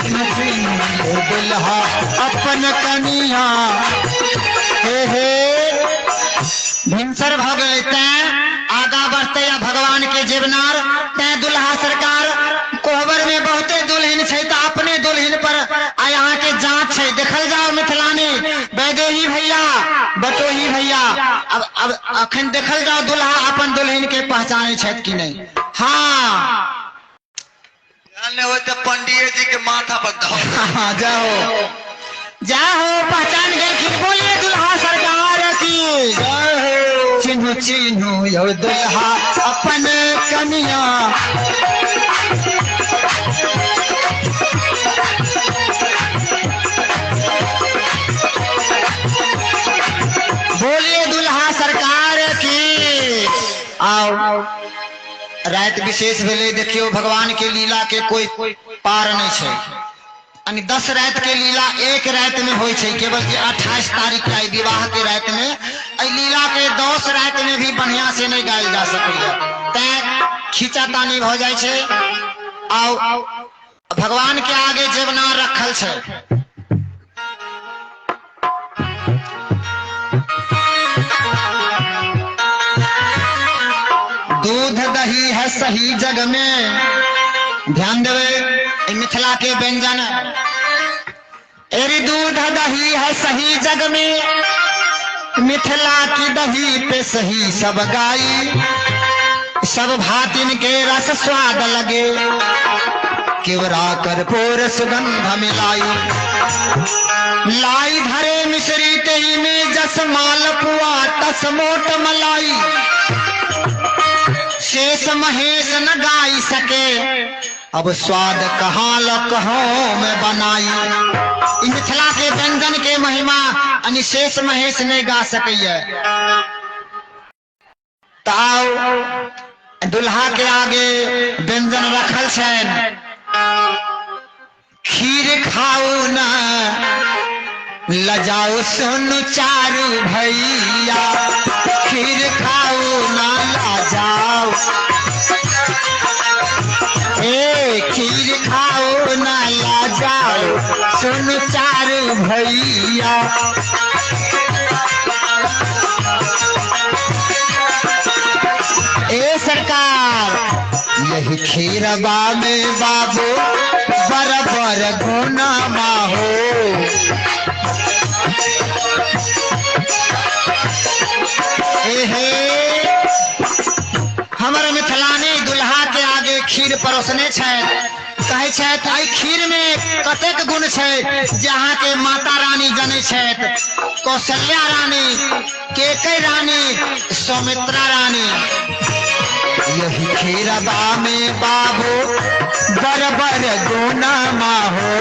चिन्ह चिन्हू यो दुल्हा अपन कनिया। हे हे भिनसर भऽ गेलै, तैं आगा बढ़ते या भगवान के जेवनार। तैं दुल्हा सरकार कोहबर में बहुते दुल्हन छै तऽ अपने दुल्हन पर आइ अहाँ के जांच छै। देखल जाओ मिथिलानी वैदेही भैया बटोही भैया, अब अखन देखल जाओ दुल्हा अपन दुल्हन के पहचानै छथि कि नहि। हाँ नहि होय तऽ पंडिये जी के माथा पर दहो। हाँ, जाओ जाओ पहचान गेलखिन। बोलिए दुल्हा सरकार की जय हो। चिन्हू चिन्हू यो दुल्हा अपन कनिया, बोलिए दुल्हा सरकार की। आओ राति विशेष भेलै, देखियौ भगवान के लीला के कोई पार नहीं छै। यानी 10 राति के लीला एक राति में होइ छै, केवल जे 28 तारीख के आई विवाह के राति में एहि लीला के 10 राति में भी बढ़िया से नहीं गायल जा सकैया, तैं खींचातानी भऽ जाइ छै। आओ भगवान के आगे जेवना रखल छै। दूध दही है सही जग में, ध्यान देवे मिथिला के व्यंजन। एरी दूध दही है सही जग में, मिथिला की दही पे सही सब गाई, सब भातिन के रस स्वाद लगे, केवरा कर्पूर सुगंध मिलाई। लाई धरे मिश्री तेही में जस मालपुआ तस मोट मलाई, शेष महेश न गाई सके, अब स्वाद कहाँ लकहों में बनाई। मिथिला के व्यंजन के महिमा अनि शेष महेश नहीं गा सकैया। ताओ दुल्हा के आगे व्यंजन रखल छैन, खीर खाओ ना लजाओ सुन चारू भैया, खीर खाओ ना लजाओ, ए खीर खाओ ना लजाओ सुन चारू भैया। ए सरकार यही खीरबा में बाबू बराबर गुना माहो, एहे हमर मिथिलानी दुल्हा के आगे खीर परोसने छथि, कहै छथि एहि खीर में कतेक गुण छै जे अहाँ के माता रानी जनै छथि, कौशल्या रानी, केकई रानी, सौमित्रा रानी। यही खीरबा में बाबू बरबर गुना हो।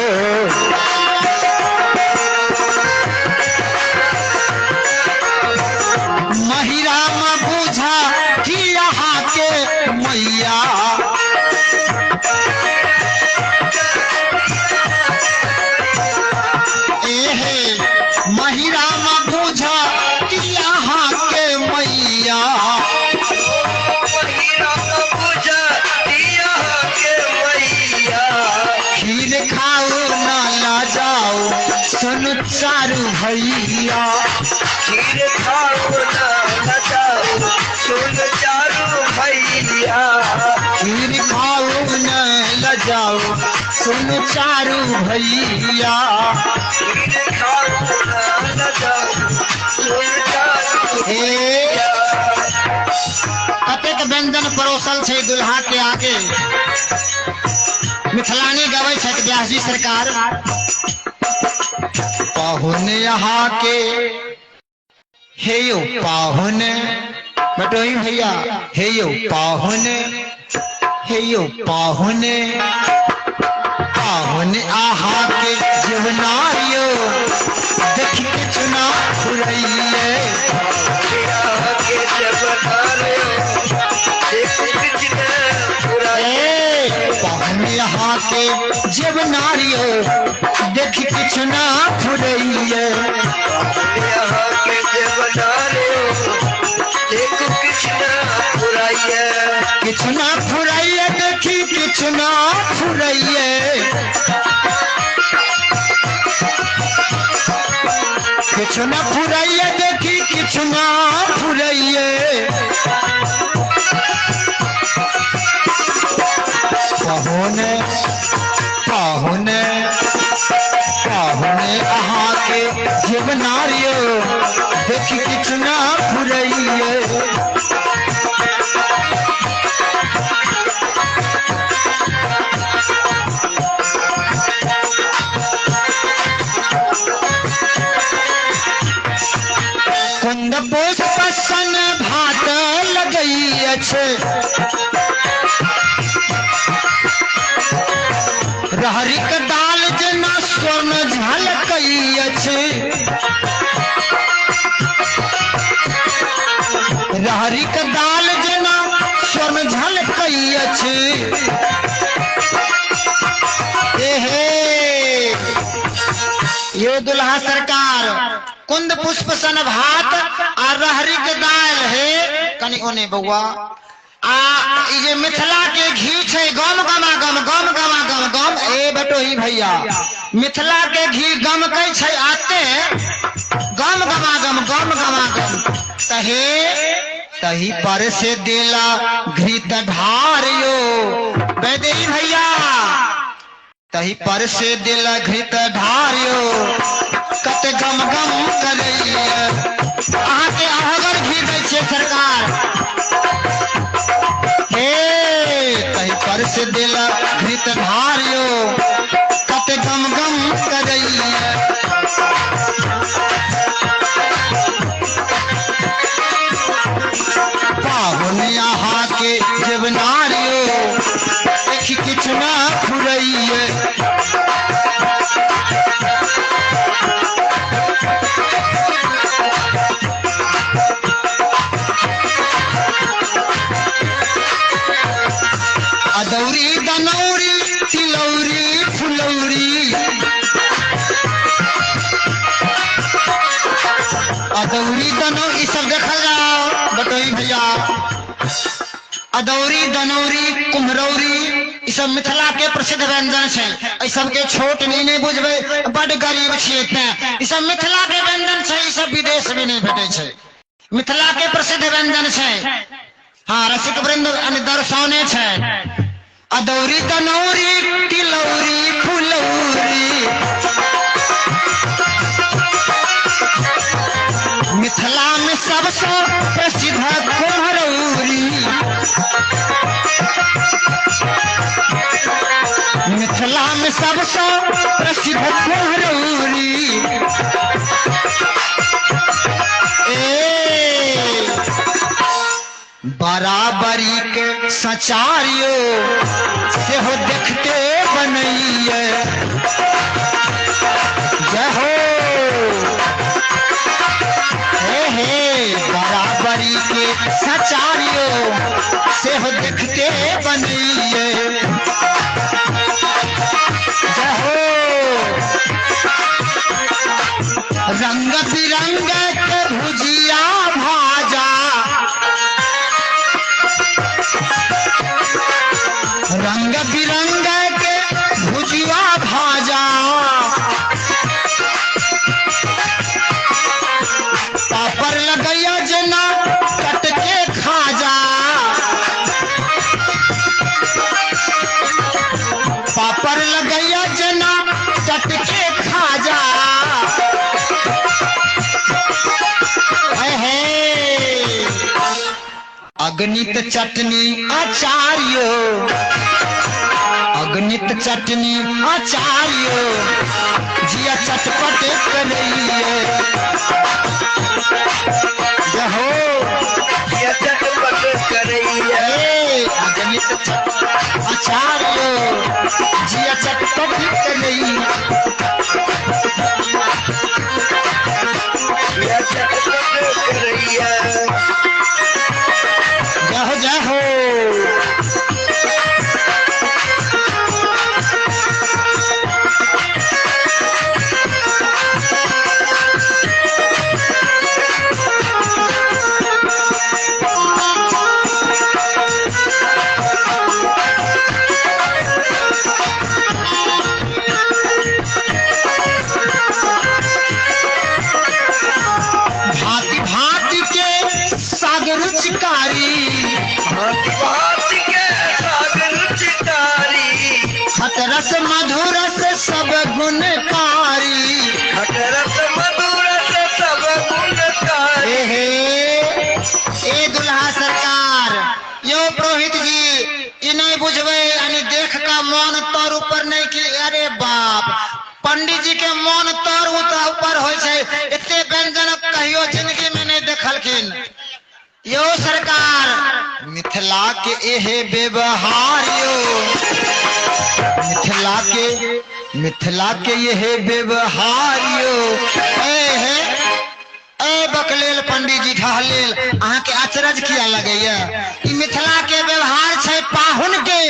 महिरा में बुझा कि यहाँ के मैया, एहे महिरा में बुझा कि यहाँ के मैया, खीर खाओ ना ला जाओ सुन चारू भैया, खीर खाओ ना ला जाओ सुन चारू भैया, खीर खाओ ना ला जाओ सुन चारू भैया, खीर खाओ ना ला जाओ सुन चारू भैया। कतेक व्यंजन परोसल छै दुल्हा के आगे। मिथिलानी गबै छथि व्यास जी सरकार। पाहुन यहाँ के हे यो पाहुन, बटोही भैया हे यो पाहुन, हे यो पाहुन, पाहुन आहा के जीवनारियो देख के चुना फुरैये, पाहुन यहाँ के जीवनारियो देख के चुना फुरैये, किछु ना फुरैये देखी किछु ना फुरैये, किछु ना फुरैये देखी किछु ना फुरैये। पाहुन पाहुन पाहुन अहाँ के जीवनारियो देखी किछु ना फुरैये। कुंद पुष्प सन भात लगै अछि, रहरिक दाल जेना स्वर्ण झलकै अछि, रहरिक दाल जेना स्वर्ण झलकै अछि। एहे ये दुल्हा सरकार कुंद पुष्प सन भात आ रहरिक दाल हे कनि ओने बौआ। आ ई जे मिथिला के घी छै गम गमा गम गम गमा गम गम, ए बटोही भैया मिथिला के घी गमकै छै आते गम गमा गम गम गमा गम, तहे तही पर से देला घृत ढारियो वैदेही भैया, तही पर से देला घृत ढारियो कत गम गम करैया। अहाँ के अहगर घी दै छियै सरकार, हे तही पर से देला घृत ढारियो कत गम गम करैया। पाहुन अहाँ के जीवनारियो देखी किछु ना फुरैये। अदौरी दनौरी तिलौरी फुलौरी, अदौरी दनौरी सब देखल जाओ बटोही भैया, अदौरी दनौरी कुम्हरौरी ई सब मिथिला के प्रसिद्ध व्यंजन छै। एहि सबके छोट नहीं नहीं बुझबै, बड गरीब छियै तें। ई सब मिथिला के व्यंजन छै, ई सब विदेश में नहीं भेटै छै। मिथिला के प्रसिद्ध व्यंजन छै। हाँ रसिक वृंद दर्शौने छै। अदौरी दनौरी तिलौरी फुलौरी मिथिला में सबसे प्रसिद्ध कुम्हरौरी, मिथिला में सबसे प्रसिद्ध कुम्हरौरी। ए बराबरी के सचारियो सेहो देखते बनैये। जय हो हे हे बराबरी के सचारियो सेहो देखते बनैये। जय हो रंग बिरंग के भुजिया भाजा, रंग बिरंग के भुजिया भाजा, पापड़ लगैया जेना कटके खाजा, पापड़ लगैया जेना टटके खाजा। हे अगणित चटनी आचार्यो, अगणित चटनी आचार्यो जिया चटपट करैये। जय हो जिया चटपट करैये। ए अगणित चटनी आचार्यो जिया चटपट करैये। जिया चटपट करैये। जय हो जय हो। भांति भांति के साग रुचिकारी, भांति भांति के साग रुचिकारी, खटरस मधुरस सब गुणकारी, खटरस मधुरस सब गुणकारी। ए हे ए दुल्हा सरकार यो पुरोहित जी ई नहीं बुझबै यानी देख का मन तर ऊपर नहीं कि अरे बाप पंडित जी के मन तर ऊपर होइ छै, एते व्यंजन कहियो जिंदगी में नहीं देखलखिन। यो सरकार मिथिला के एहे व्यवहार यो, मिथिला के एहे व्यवहार यो। ए हे ए बकलेल पंडित जी ठहलेल अहाँ के अचरज किया लगैया। ई मिथिला के व्यवहार छै पाहुन के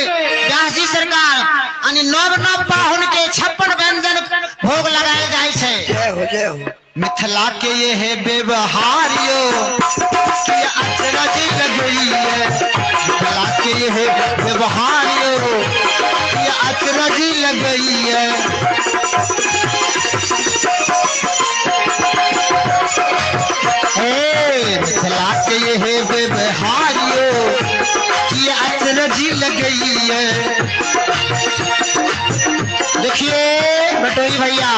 व्यास जी सरकार यानी नव नव पाहुन के 56 व्यंजन भोग लगायल जाइ छै। जय हो जय हो। मिथिला के ये व्यवहार यो कि अचरज लगैया, मिथिला के ये व्यवहार यो कि अचरज लगैया। हे मिथिला के ये व्यवहार यो कि अचरज लगैया। देखिए बटोही भैया,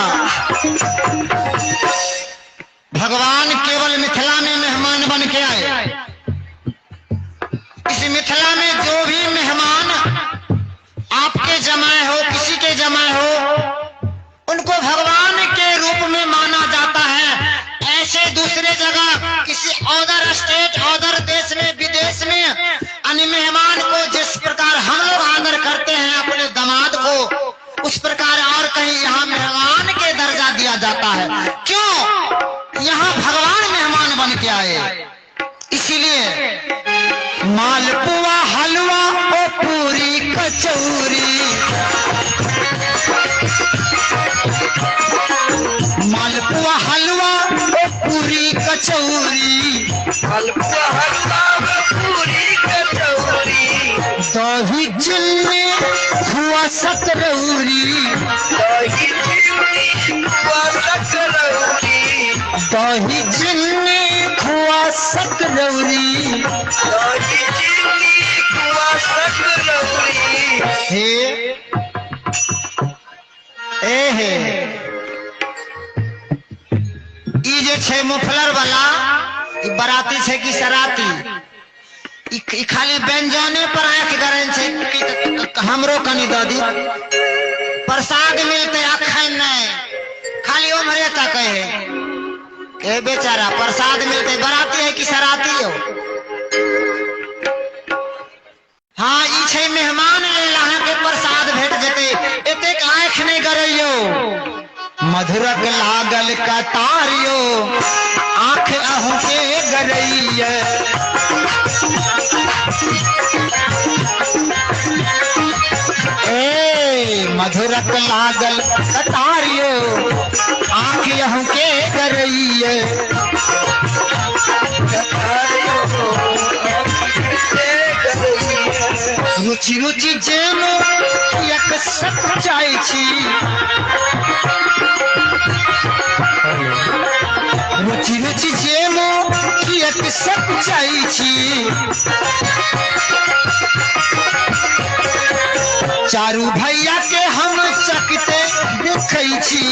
भगवान केवल मिथिला में मेहमान बन के आए। इस मिथिला में जो भी मेहमान आपके जमाए हो, किसी के जमाए हो, उनको भगवान के रूप में माना जाता है। ऐसे दूसरे जगह किसी अदर स्टेट अदर देश में विदेश में अन्य मेहमान को जिस प्रकार हम लोग आदर करते हैं अपने दामाद को, उस प्रकार और कहीं यहाँ मेहमान के दर्जा दिया जाता है। क्यों? यहाँ भगवान मेहमान बन के आए। इसीलिए मालपुआ हलवा और पूरी कचौरी, मालपुआ हलवा और पूरी कचौरी, मालपुआ हलवा पूरी कचौरी, दही चिन्नी हुआ सकरौरी, दही चिन्नी हुआ सकरौरी, दही चिन्नी हुआ सकरौरी, दही चिन्नी हुआ सकरौरी। हे ए हे ई जे छै मुफलर वाला ई बराती छै कि सराती? ई खाली व्यंजने पर आंखि गरन छै कि हमरो कनी दऽ दी, प्रसाद मिलते अखन नहीं, खाली ओम्हरे तकै है। ए बेचारा प्रसाद मिलते, बराती है कि सराती हो? हाँ ई छै मेहमान लेल अहाँके प्रसाद भेट जेतै, एतेक आँखि नहि गरैयौ। मधुरक लागल कतार यौ, आँख अहूँके गरैया। ए मधुरक लागल कतार यौ, आँख अहूँके गरैया। रुचि रुचि जेनो एक सक जाइ छी, रुचि रुचि जेनो एक सक जाइ छी। चारू भैया के हम चकते देखै छी।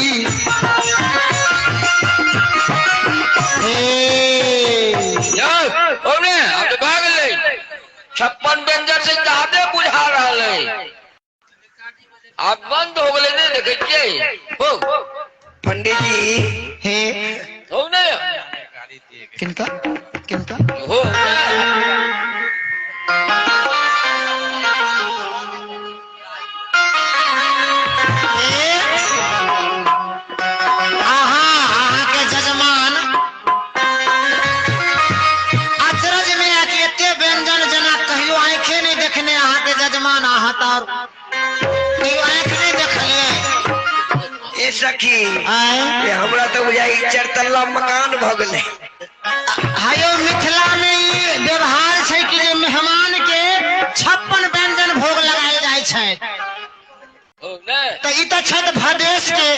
ए यौ, ओने आब तऽ भए गेलै। 56 व्यंजन से ज्यादे बुझा रहल है। आब बंद हो गेलै, नहि देखै छियै? हो पंडित जी हे हो ने किनका किनका हो ए आहा अहाँके जजमान अचरज में आके एते व्यंजन जेना कहियो आँखे नहीं देखने अहाँके जजमान, अहाँ तऽ कहियो आँख नहीं देखलियै। ए सखी आँय? ए हमरा तऽ बुझाइ ई चारितल्ला मकान भऽ गेलै। हायो मिथिला में ई व्यवहार छै कि जे मेहमान के 56 व्यंजन भोग लगायल जाइ छै। हो ने तऽ ई तऽ छथि भदेश के,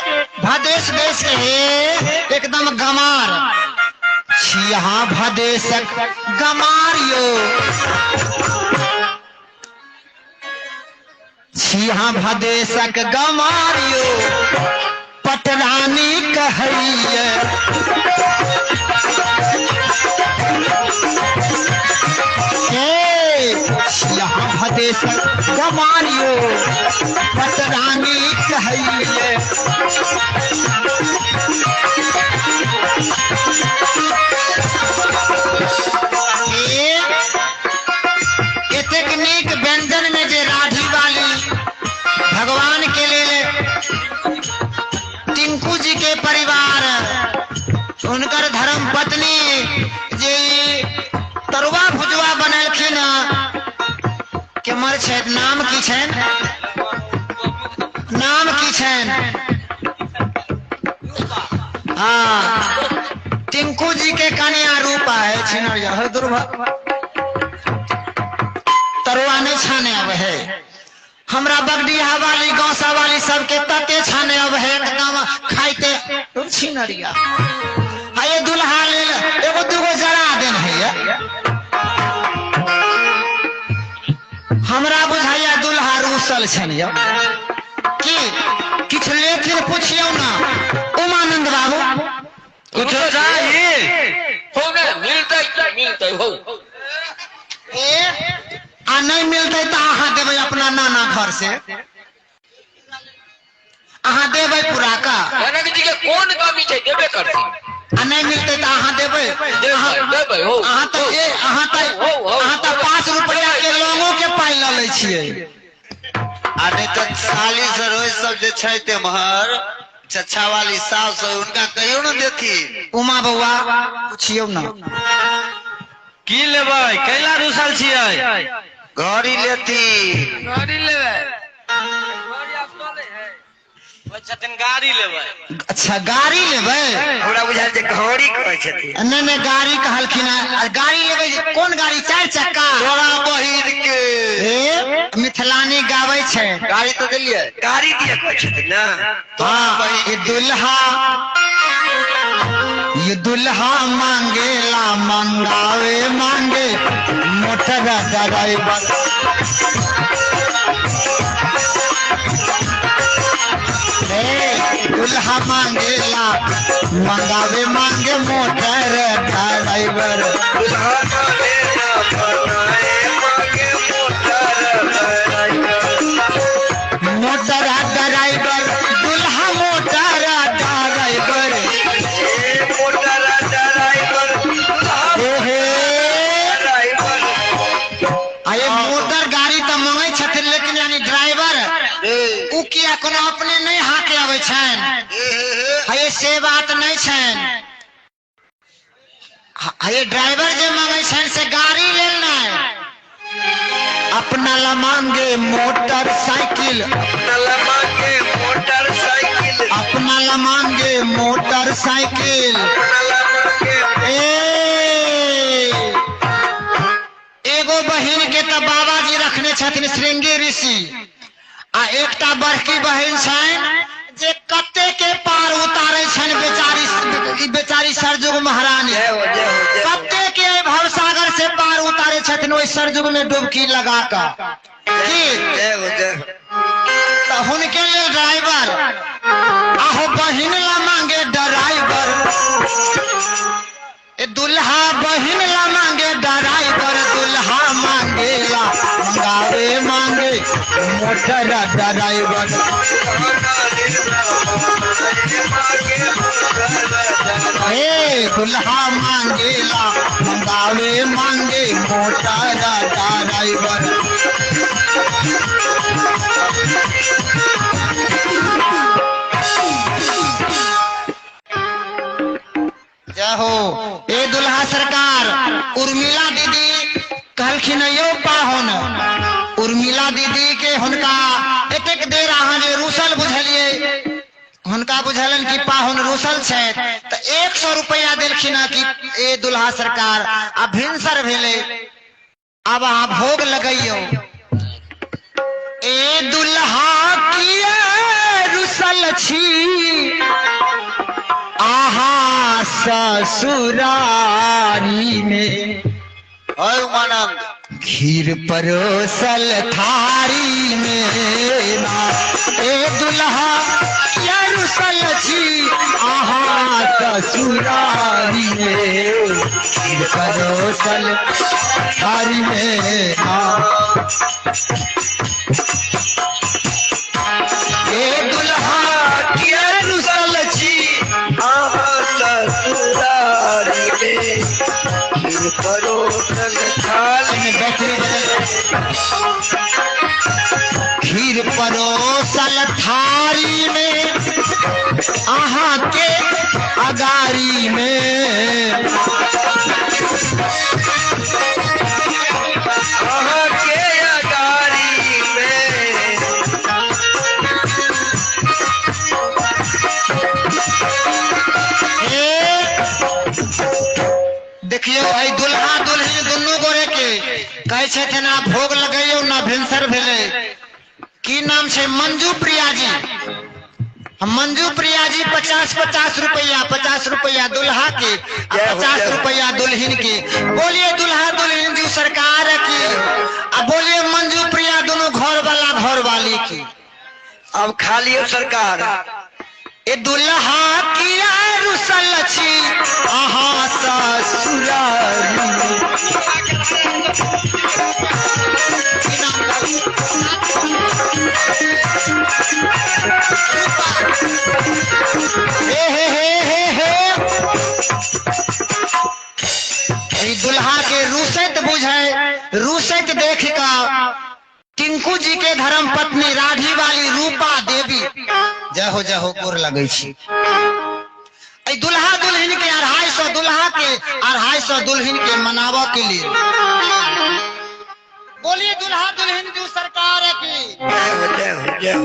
भदेश देश के हे एकदम गमार छी अहाँ, भदेशक गमार यो छी अहाँ, भदेशक गमार यो पटरानी कहैया। हे छी अहाँ भदेशक गमार यो पटरानी कहैया। ए एतेक नीक व्यंजन में जे राढ़ी वाली भगवान के लेल टिंकू जी के परिवार, हुनकर धर्म पत्नी जे तरुआ भुजुआ बनेलखिन, केमहर छथि? नाम की छनि? नाम की छनि? हाँ टिंकू जी के कन्या रूपा है। छिनरिया है दुर्भा तरुआ नहीं छाने आवे है। हमरा बगडीहा वाली गौसा वाली सबके तते छाने आवे है, एकदम खाइते छिनरिया। हाँ ये दुल्हा लेल एगो दूगो जरा देन है। हमरा बुझाइया दुल्हा रूसल छनि यौ की किछु लेथिन, पुछियौ ना उमानंद बाबू। कुछो चाही? हो ने मिलतै मिलतै हो। ए आ नहीं मिलतै तऽ अहाँ देबै अपना नाना घर से, अहाँ देबै पूरा का। जनक जी के कोन कमी छै, देबे करथिन। आ नहीं मिलतै तऽ अहाँ देबै? देबै देबै हो। अहाँ तऽ ए अहाँ तऽ हो, हो, अहाँ तऽ 5 रुपया के लौंगो के पाइ लऽ लै छियै। आ नहीं तऽ साली सरोज सब जे छै तेम्हर चचा वाली सास सब, उनका कहियो न देथिन। उमा बौआ पुछियौ ना। की लेबै? कैला रुसल छियै? घड़ी लेथिन। गाड़ी लेबै। छथिन गाड़ी लेबै। अच्छा गाड़ी लेबै? हमरा बुझायल जे घड़ी कहै छथिन। नहीं नहीं गाड़ी कहलखिन है। गाड़ी लेबै? कोन गाड़ी, 4 चक्का? तोरा बहिन के ए मिथिलानी गाबै छै। गाड़ी तो देलियै। गाड़ी दिया कहै छथिन ना? हाँ ये दुल्हा, ये दुल्हा मांगेला मंगावे मांगे मोटर ड्राइवर। ए दुल्हा मांगेला मंगावे मांगे मोटर ड्राइवर। दुल्हा मांगेला मंगाए मांगे मोटर ड्राइवर। मोटर ड्राइवर दुल्हा मोटर ड्राइवर। ए मोटर ड्राइवर दुल्हा ओहे ड्राइवर। आ ये मोटर गाड़ी के अपने नहि हाके अबै छनि। हे, से बात नहि छनि। हे, ड्राइवर जे मांगे छनि से गाड़ी लेल नहि, अपना ला मांगे मोटरसाइकिल। अपना ला मांगे मोटरसाइकिल। अपना ला मांगे मोटरसाइकिल। अपना ला मांगे। ए एगो बहिन के तऽ बाबाजी रखने छथिन श्रृंगी ऋषि, आ एकटा बड़की बहिन छनि जे कते के पार उतारे छनि बेचारी, ई बेचारी सरजुग महारानी। जय हो, जय हो, जय हो। कते के एहि भवसागर से पार उतारे छथिन ओहि सरजुग में डुबकी लगा कऽ की। जय हो, जय हो। तऽ हुनके लेल ड्राइवर। आहो बहिन ला मांगे ड्राइवर। ए दुल्हा बहिन ला मांगे ड्राइवर, दुल्हा मांगेला मंगावे मांगे मोटर ड्राइवर। हे दुल्हा मांगेला मंगावे मांगे मोटर ड्राइवर। जय हो। ए दुल्हा सरकार, उर्मिला दीदी कहलखिन यौ पाहुन, उर्मिला दीदी के हुनका एतेक देर अहाँ जे रूसल बुझलिए, हुनका बुझलन कि पाहुन रूसल छथि, तऽ 100 रुपया देलखिन हँ कि ए दुल्हा सरकार आ भिनसर भेलै, आब अहाँ भोग लगैयौ। ए दुल्हा किया रुसल छी आहा ससुरारी में? हय उमानंद। खीर परोसल थारी में ना। ए दुल्हा किया रुसल छी आहा ससुरारी में? खीर परोसल थारी में ना। ए दुल्हा किया रुसल छी आहा ससुरारी में खीर परोसल थाली। बैटरी बदल। खीर परोसल थारी में अहाँ के अगारी में। आहा के अगारी में। हे देखियौ, एहि दुल्हा दुल्हिन दुनू गोरे के कहै छथिन आ भोग लगैयौ ना, भिनसर भेलै। की नाम छै? मंजू प्रिया जी। मंजू प्रिया जी 50-50 रुपया, 50 रुपया दुल्हा के आ 50 रुपया दुल्हिन के। बोलिए दुल्हा दुल्हिन जी सरकार की, आ बोलिए मंजू प्रिया दोनों घर वाला घर वाली की। अब खा लियो सरकार। ए दुल्हा किया रुसल छी अहाँ ससुरारी में? की नाम लागल? हे हे हे हे हे, एहि दुल्हा के रुसैत बुझै, रुसैत देख कऽ टिंकू जी के धर्म पत्नी राढ़ी वाली रूपा देवी, जय हो, जय हो, गोर लगै छी। एहि दुल्हा दुल्हिन के 250 दुल्हा के, 250 दुल्हिन के मनाबऽ के लिए बोलिए दुल्हा दुल्हिन जी सरकार की। जय हो, जय हो, जय हो।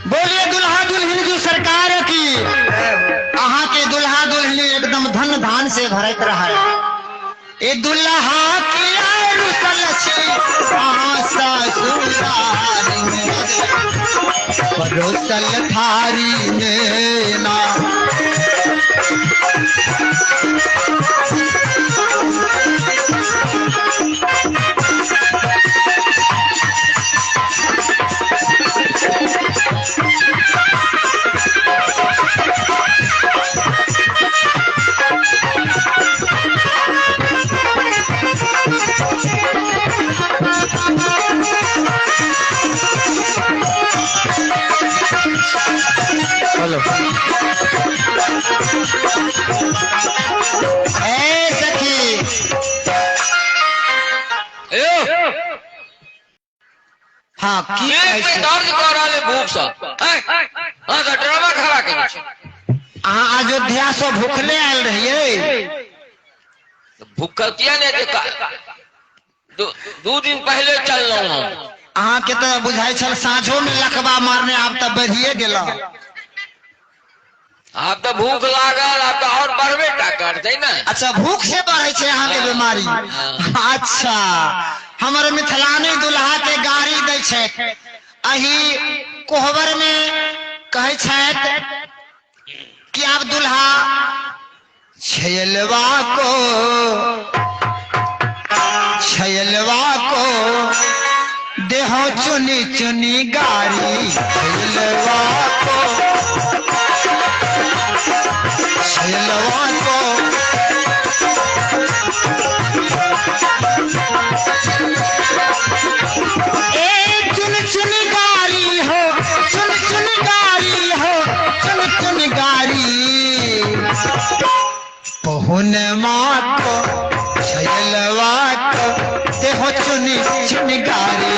बोलिए दुल्हा दुल्हिन जी सरकार की। जय हो। अहाँ के दुल्हा दुल्हिन एकदम धन धान से भरत रहा। ए दुल्हा किया रुसल छी अहाँ ससुरारी में? परोसल थारी में ना। हेलो। हाँ की पेट में दर्द कऽ रहल है भूख से। हाँ तऽ ड्रामा खड़ा केने छै। अहाँ अयोध्या से भूखले आयल रहियै? भूखल किया नहि हेतै? 2 दिन पहिले चललहुँ हम। अहाँके तऽ बुझाइ छल साँझो में लकबा मारने, आब तऽ बढ़िए गेल। आब तऽ भूख लागल, आब तऽ आओर बढ़बे टा करतै ने। अच्छा, भूख से बढ़ै छै अहाँके बीमारी? हाँ। अच्छा, हमर मिथिलानी दुल्हा के गाड़ी दै छै। अही कोहबर में कहै छथि कि आब दुल्हा छैलवा को, छैलवा को देहो चुनी चुनी गारी, छैलवा को, छैलवा को। ए चुन चुन गारी हो, चुन चुन गारी हो, चुन चुन गारी। पहुन को छैलवा को देहो चुनी चुन गारी।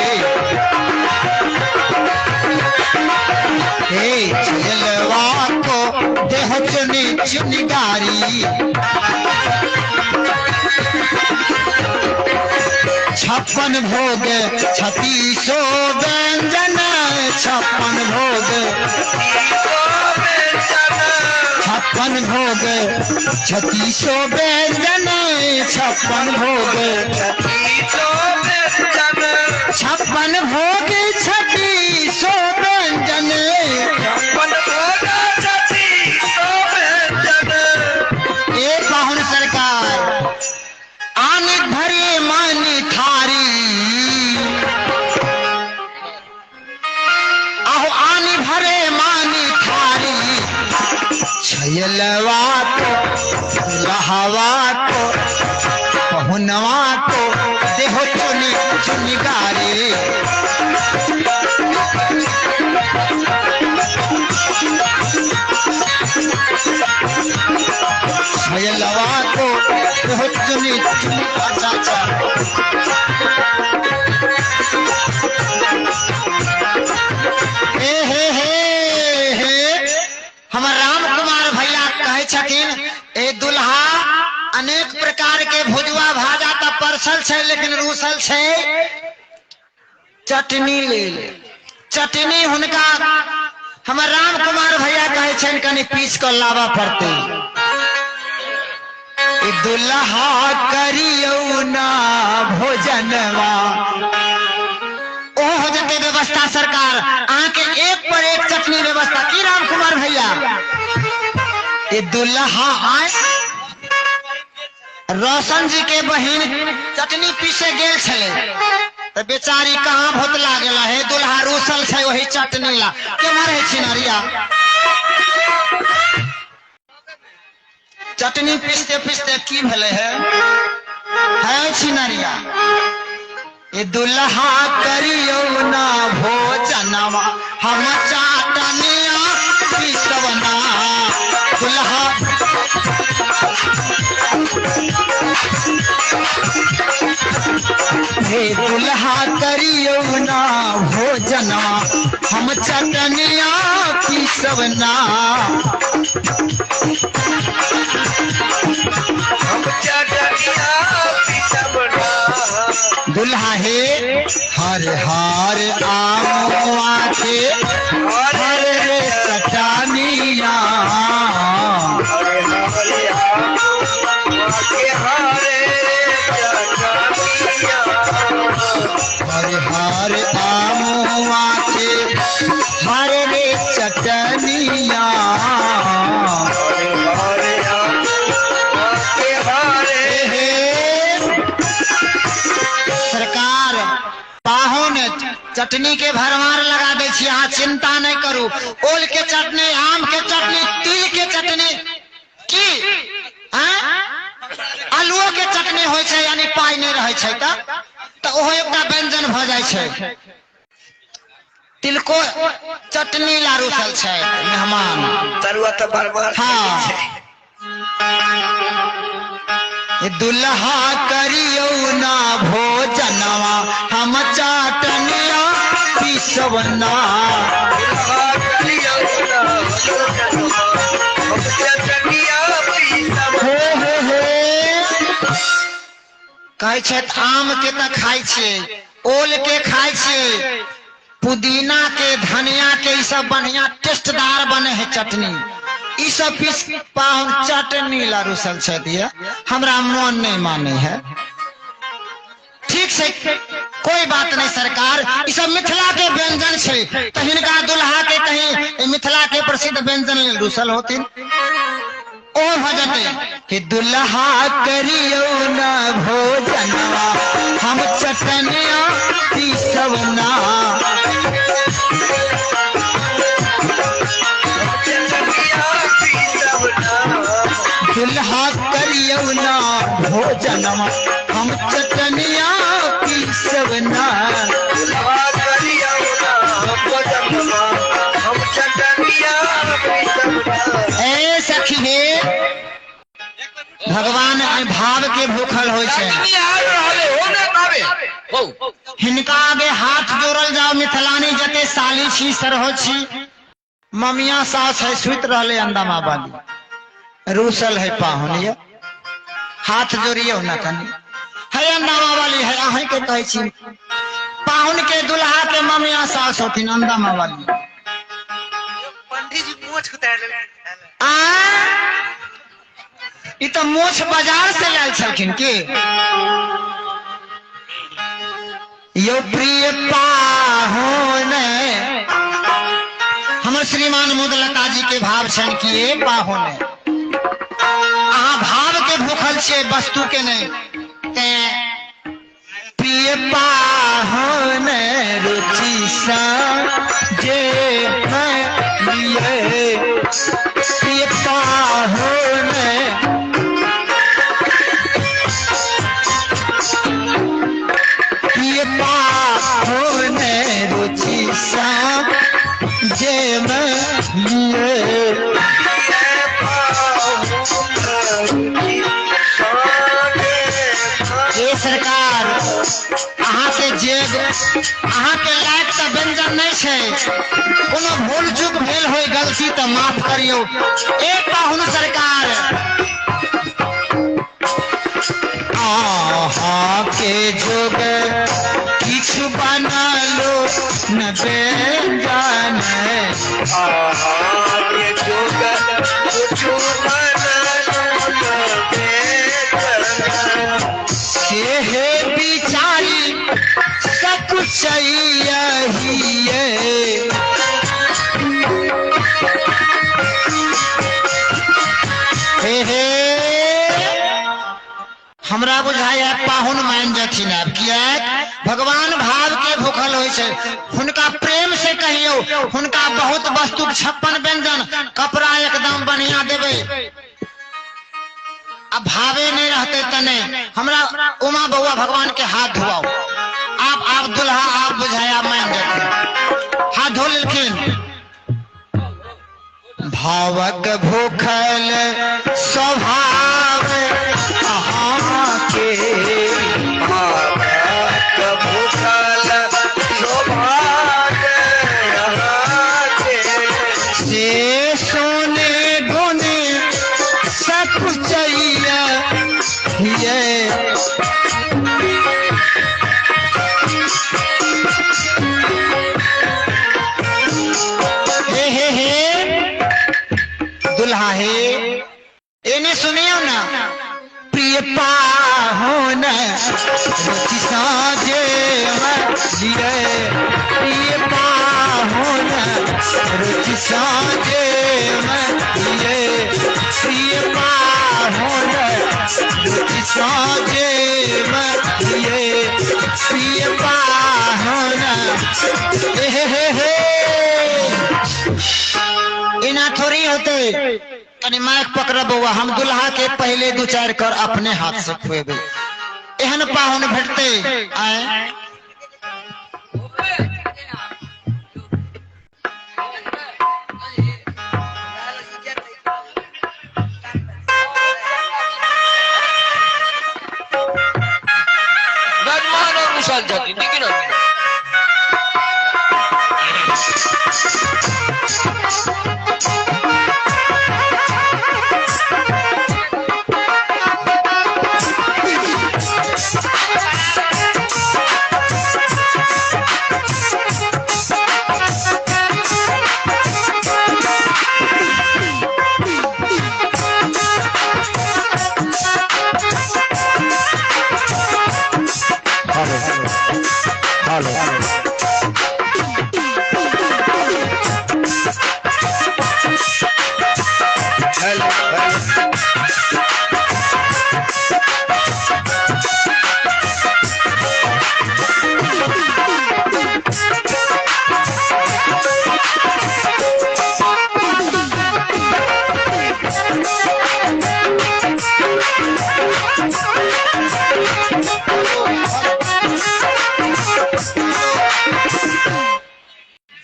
हे छैलवा को देहो चुनी चुन गारी। 56 भोग छत्तीसो व्यंजन, 56 भोग, 56 भोग छत्तीसो व्यंजन, 56 भोग, 56 भोग छत्तीसो व्यंजन। ए पाहुन सरकार, आन भरे मन थारी, आहो आन भरे मान थारी। छैलवा को, लहवा को, पहुनवा को देहो चुनी चुनी गारी। छैलवा को देहो चुनी चुनी। अच्छा अच्छा। हे हे हे हे, हमर राम कुमार भैया कहै छथिन, ए दुल्हा अनेक प्रकार के भुजुआ भाजा तऽ परसल छै, लेकिन रूसल छै चटनी लेल। चटनी हुनका हमर राम कुमार भैया कहै छनि कनि पीस कऽ लाबऽ पड़तै। ई दुल्हा करियौ ना भोजनवा। ओ हो जेतै व्यवस्था सरकार, अहाँके एक पर एक चटनी व्यवस्था। की राम कुमार भैया? ई दुल्हा आय रोशन जी के बहिन चटनी पीसे गेल छलै तऽ बेचारी कहाँ भोतला गेला। हे दुल्हा रूसल छै वही चटनी ला। केम्हर है छिनरिया? चटनी पीसते पीसते की भेलै? है है छिनरिया। ए दुल्हा करियौ ना भोजनवा, हम चाटनिया पीसवना। दुल्हा हे दुल्हा करियौ ना भोजनवा, हम चटनिया पीसवना। हम चटनिया पीसबना। दुल्हा हे हर हर आमुआ के हर रे चटनिया। हरे हरे के हरे चटनिया। हर हर आमुआ के हर रे चटनिया। हरे हरे के हरे। हे सरकार, पाहुन चटनी के भरमार लगा दै छी, अहाँ चिंता नहीं करू। ओल के चटनी, आम के चटनी, तिल के चटनी, की आँय? आलुओ के चटनी होइ छै, यानी पाइ नहि रहै छै तऽ ओहो एकटा व्यंजन भऽ जाइ छै। तिलको चटनी ला रुसल छै मेहमान। तरुआ तऽ भरमार। हाँ। दुल्हा करियौ ना भोजनवा, हम चाटनिया। पीसवना। हे हे हे कहै छथि आम के तऽ खाइ छियै, ओल के खाइ छियै, पुदीना के धनिया के ई सब बढ़िया टेस्टदार बने है चटनी, ई सब पीस पाहुन चटनी ला रुसल छथि, हमरा मन नहीं माने है। ठीक छै, कोई बात नहीं सरकार, ई सब मिथिला के व्यंजन छै, तऽ हिनका दुल्हा के कहीं मिथिला के प्रसिद्ध व्यंजन लेल रुसल होथिन, ओ भऽ जेतै कि दुल्हा करियौ न भोजनवा हम चटनिया पीसब ना। दुल्हा करियौ न भोजनवा हम चटनिया पीसब ना। ए सखी हे, भगवान एहि भाव के भूखल होइ छै। हिनका आगे हाथ जोड़ल जाओ मिथिलानी जते साली छी सरहो छी, ममिया सास है सुति रहले अंदामा बाली, रूसल है पाहुन ये, हाथ जोड़ियौ ना कनी है अंदामा वाली है, अहीं के कहै छी पाहुन के दुल्हा के ममिया सास होथिन अंदामा वाली। पंडित जी मोछ उतार लेलखिन। आ ई तऽ मोछ बाजार से लायल छलखिन की यो प्रिय पाहुन। हमर श्रीमान मुदलता जी के भाव छनि कि ए पाहुन, अहाँ भाव के भूखल छियै वस्तु के नहीं, तें प्रिय पाहुन रुचि सा जे मैं लिए, प्रिय पाहुन प्रिय पाहुन रुचि सा जे मैं लिए। ए सरकार, अहाँ के जेब अहाँ के लायक तऽ व्यंजन नहीं छै, कोनो भूल चूक भेल होय गलती तऽ माफ करियौ। ए पाहुन सरकार, अहाँ के जोग किछु बनलो न व्यंजन, अहाँ के जोग किछु बनलो न व्यंजन, से हे बिचारी सब चाहिए। हे हे हमरा बुझाइए पाहुन मान जथिन आब, किएक भगवान भाव के भूखल होइ छै, हुनका प्रेम से कहियौ, हुनका बहुत वस्तु 56 व्यंजन कपड़ा एकदम बढ़िया देबै, अब भावे नहीं रहते तने हमरा उमा बउआ भगवान के हाथ धोआओ, आप आप दुल्हा आप बुझाया मान जथिन, हाथ धो लेलखिन। भावक भूखल स्वभाव अहाँ के, भावक भूखल स्वभाव अहाँ के, से सोने गुने सब चाहिए। हे हे हे दुल्हा हे, एने सुनियो ना प्रिय पाहुन रुचि साजे लिए, प्रिय पाहुन रुचि साजे लिए, प्रिय पाहुन रुचि साजे लिए, प्रिय पाहुन। हे हे हे एना थोड़ी होते, कनी माइक पकड़ बउआ, हम दुल्हा के पहले दू चार कर अपने हाथ से खुएबे, एहन पाहुन भेटते आए। गजमान और रुसल छथिन, देखियौ ने।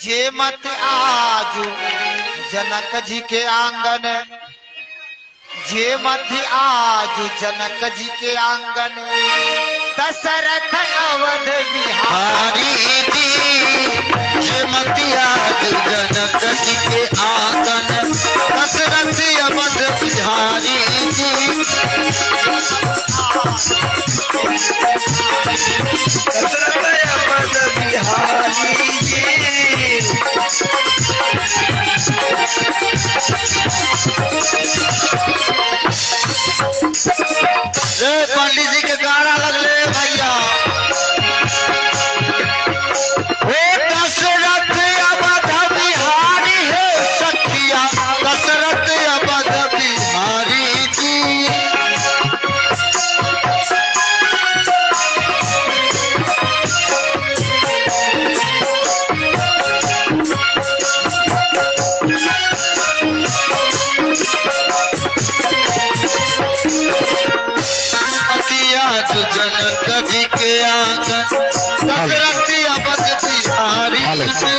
जे मत आजू जनक जी के आंगन, जे मत आजू जनक जी के आंगन, दशरथ अवध बिहारी जी। जे मत आजू जनक जी के आंगन, दशरथ अवध बिहारी जी। दशरथ अवध बिहारी जी। रे पंडित जी के गाना लगले भैया। हे दशरथ अवध बिहारी हे सखिया, दशरथ अवध बिहारी जी। जनक जी के आंगन, दशरथ अवध बिहारी जी।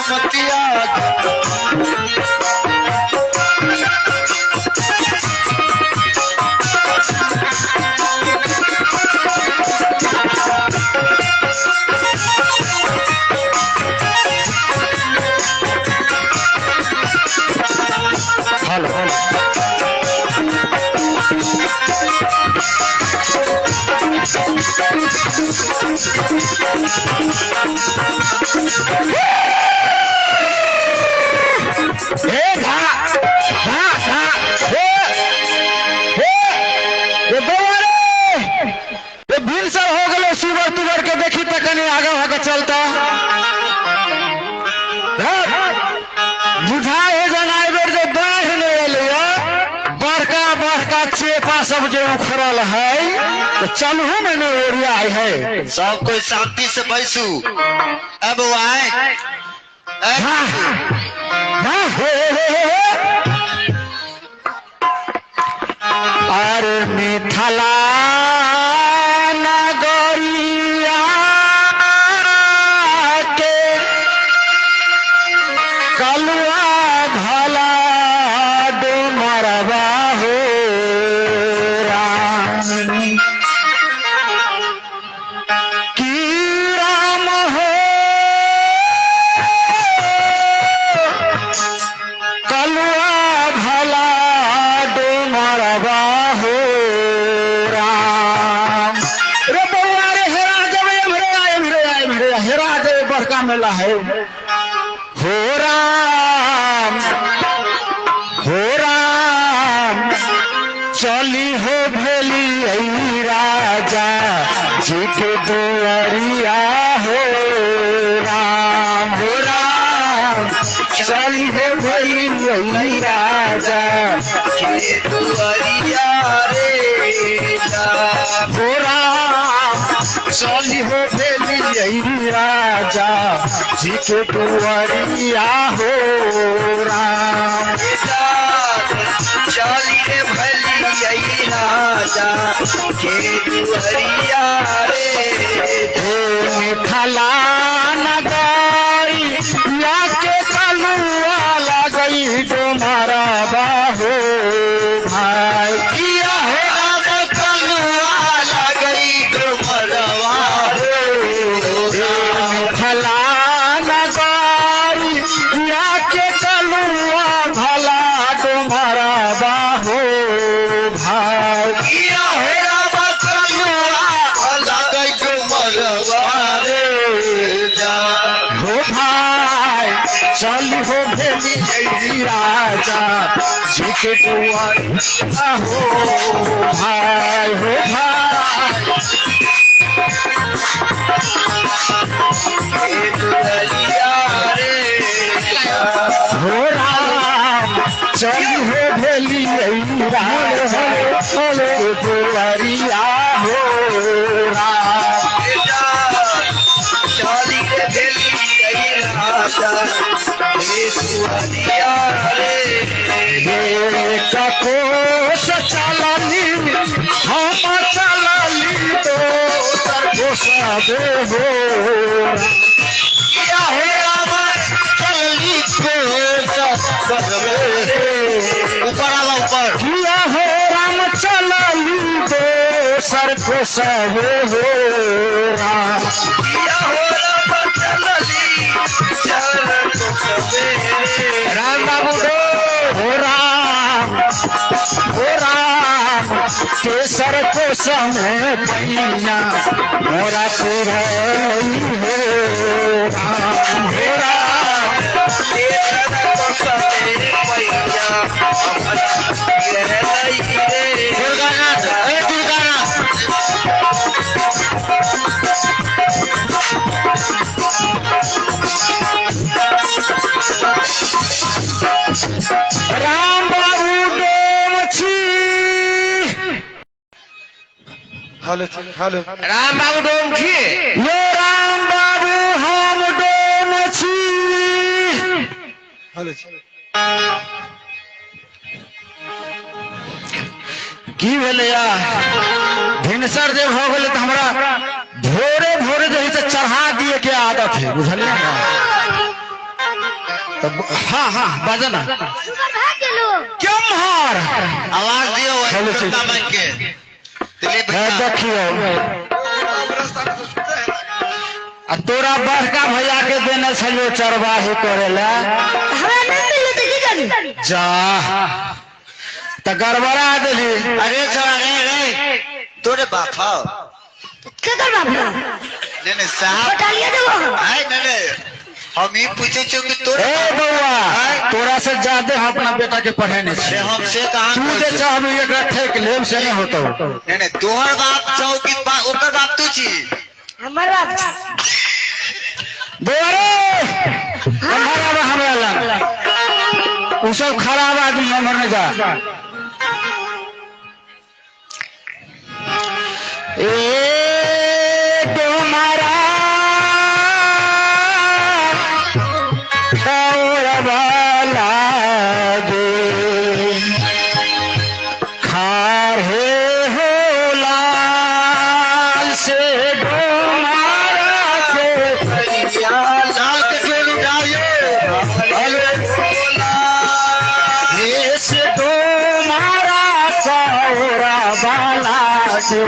मतिया हेलो हेलो। हे घा घा घा हे हे ये बउआ रे, ये भिनसर हो गलो सुबर तुबर के देखी त कनी आगा भागा चलता बुझाए है जना बेर जे बाढ़ नहीं एलैया, बड़का बड़का चेपा सब जे उखड़ल है तो चलहु में नहीं ओरिया है। सब कोई शांति से बैसू। अब आए हाँ हाँ हे हे हे हे। अरे मिथिला नगरिया के कलुआ भला डुमरवा हो राम, की राम हो कलुआ भला डुमरवा हो राम। रे बउआ रे हेरा जेबै एम्हरे आ एम्हरे आ एम्हरे आ, हेरा जेबै बड़का मेला है। हो राम हो राम चली हो भेली राजा जी के दुआरिया हो राम। हो राम चली हो भेली राजा के दुआरिया रे राम। हो राम चली हो भेली राजा जी के दुआरिया हो राम। चली रे भली राजा के दुआरिया रे। हे मिथिला नगरी या के कलुआ लगई डुमरवा हो भाई, किया हो राजा जी के दुआरिया हो भाई हो भाई। हो राम चल हो भेली राजा के दुआरिया हो राम। कोस चलली हम चलली तो कोसबे हो हे राम चलली ऊपर आवा ऊपर। किया हो राम चलली दोसर कोसबे हो राम। राम बाबू हो राम हो राम केसर को समय पैया मोरा पुरई हो राम हो राम। दुर्गानाथ ए दुर्गानाथ राम बाबू डोम छी। हेलो हेलो राम बाबू डोम छी। यो राम बाबू हम डोम छी। हेलो की भेलै या भिनसर जे भऽ गेलै तऽ हमरा भोरे भोरे जे है से चढ़ा दिए के आदत है, बुझलियै ना? तऽ हाँ हाँ बाजऽ ना। केम्हर आवाज दियो हेलो के दिलीप भैया देखियौ आ तोरा बड़का भैया के देने छलियौ चरवाही करे ला, जा तऽ गड़बड़ा देली। अरे छोड़ा रे रे तोरे बाप हो। नहीं नहीं साहब आए नहीं नहीं हम ही पूछे छो कि तोरे ए बौआ तोरा से ज्यादा हम अपना बेटा के पढ़ेने अरे छी। हमसे कहाँ तू जे चाहबी एकरा ठेक लेब से नहीं होतौ। नहीं नहीं तोहर बाप छौ कि ओकर बाप तू छी? हमर बाप बौआ रे एम्हर आबऽ हमरा लग, उ सब खराब आदमी एम्हर नहि जा। ए डोमारा दौड़वाला गे खारे हो लाल से डोमारा के लाल के पेड़ उठाइए। हे से डोमारा चौरा से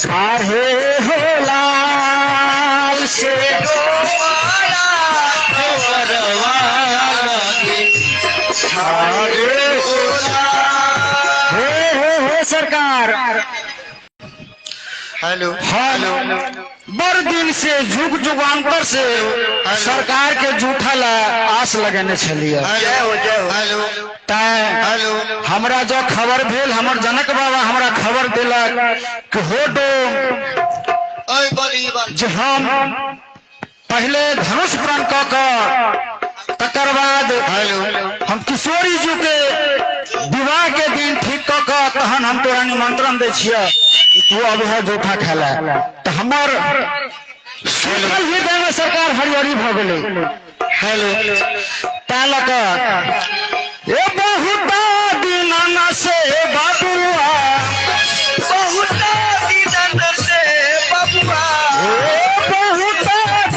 खारे हो लाल से हे हे हे सरकार। हेलो हेलो बड़ दिन से जुग जुगान्तर से सरकार के जूठा ला आस लगेने छलियै। जय हो जय हो। हेलो तैं हेलो हमरा जो खबर भेल, हमर जनक बाबा हमरा खबर देलक कि हो डोम ओए बोल ई बात जे हम पहले धनुष प्रण कऽ कऽ तकर बाद हम किशोरी जी के विवाह के दिन ठीक कऽ कऽ तहन हम तोरा निमंत्रण दै छियै कि तू अब है जूठा खेला। तऽ हमर सुनल हृदय में सरकार हरिहरी भऽ गेलै। हेलो तैं लऽ कऽ ए बहुत दिन से बबुआ बहुत दिन से बबुआ ए बहुत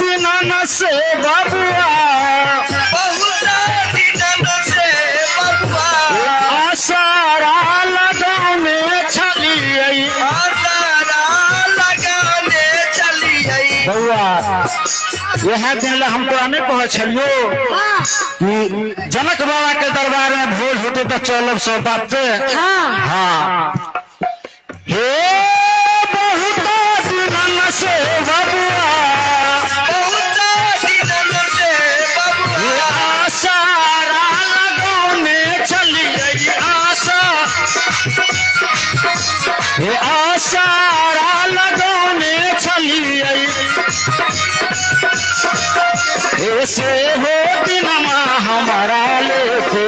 दिन से बबुआ बहुत दिन से बबुआ आसारा लगाने छलियै। आसारा लगाने चलियै। बौआ इएह दिन ला हम तोरा नहीं कहै छलियौ कि जनक बाबा के दरबार में भोज होते तऽ चलब सब बात से। हाँ हे बहुत दिन से बबुआ बहुत दिन से बबुआ आसारा लगाने हे से हो दिनमा हमारा लेके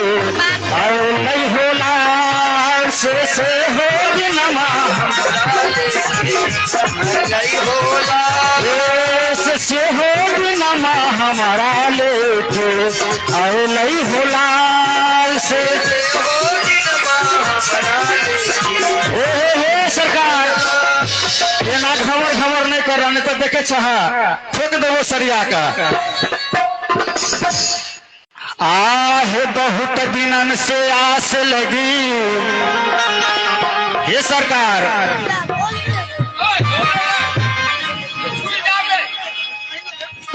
आए नहीं होला से हो दिनमा नहीं होला से हो दिनमा हमारा लेके आए नहीं होला से हो दिनमा हमारा लेके। ए हे सरकार एना खबर खबर नहीं कर नहीं तो देखे चाह फेंक देवो सरिया का। आहे बहुत दिनन से आस लगी हे सरकार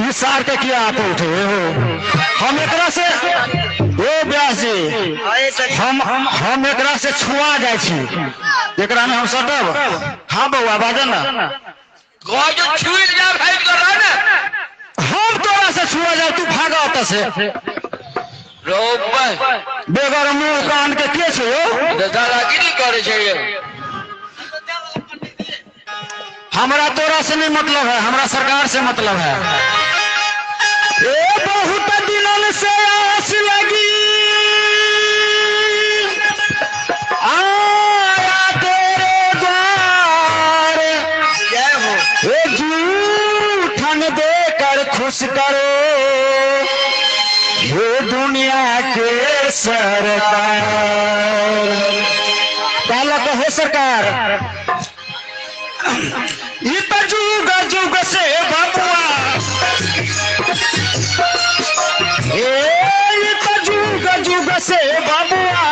इस सार के किया आप उठे हो हम एकरा से ओ व्यास जी हम एकरा से छुआ जाय छी एकरा में हम सटब। हाँ बउआ बाजन ना जो छुई जा भाग कर रहा ना हम तोरा से छुआ जाए तू भागा ओतऽ से रोबे बेगर मुंह कान के के छै यौ दादागिरी करे छै। हमरा तोरा से नहीं मतलब है, हमरा सरकार से मतलब है। ए बहुत दिनन से आस लगी आया तेरे द्वार जय हो ए जूठन देकर खुश करो हे दुनिया के सरकार। कहला तो हे सरकार ई तो जुग जुग से बबुआ ए ई तो जुग जुग से बबुआ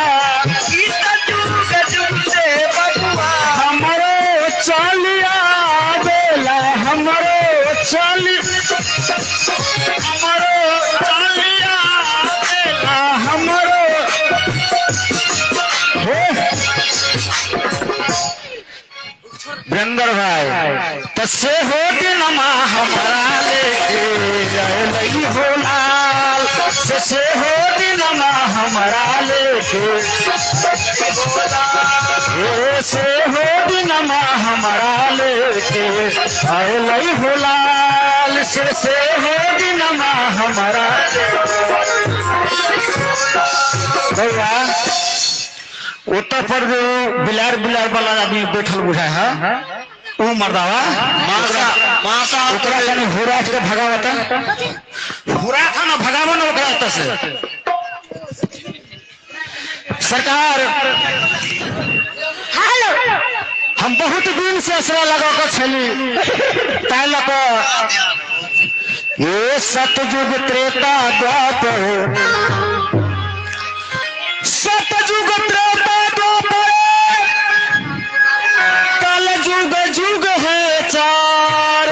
ई तो जुग जुग से बबुआ हमरो चलिया बेला हमरो चली हमरो चलिया बेला हमरो हे वीरेंद्र भाई तो से हो दिनमा हमारा लेके जय लई हो लाल से हो दिनमा हमारा लेके से हो दिनमा हमारा लेके जय लई हो लाल से हो दिनमा हमारा। भैया उत्तर पर जो बिलार बिलार वाला आदमी बैठल बुझाय है ऊ मर्दावा मासा ओकरा कनी हुरा के भगावत हुरा था ना भगावो ना ओकरा ओतऽ से। सरकार हेलो हम बहुत दिन से असरा लगा के छली ताहि लऽ कऽ ये सतयुग त्रेता द्वापर सतयुग त्रेता द्वापर कल जुग जुग है चार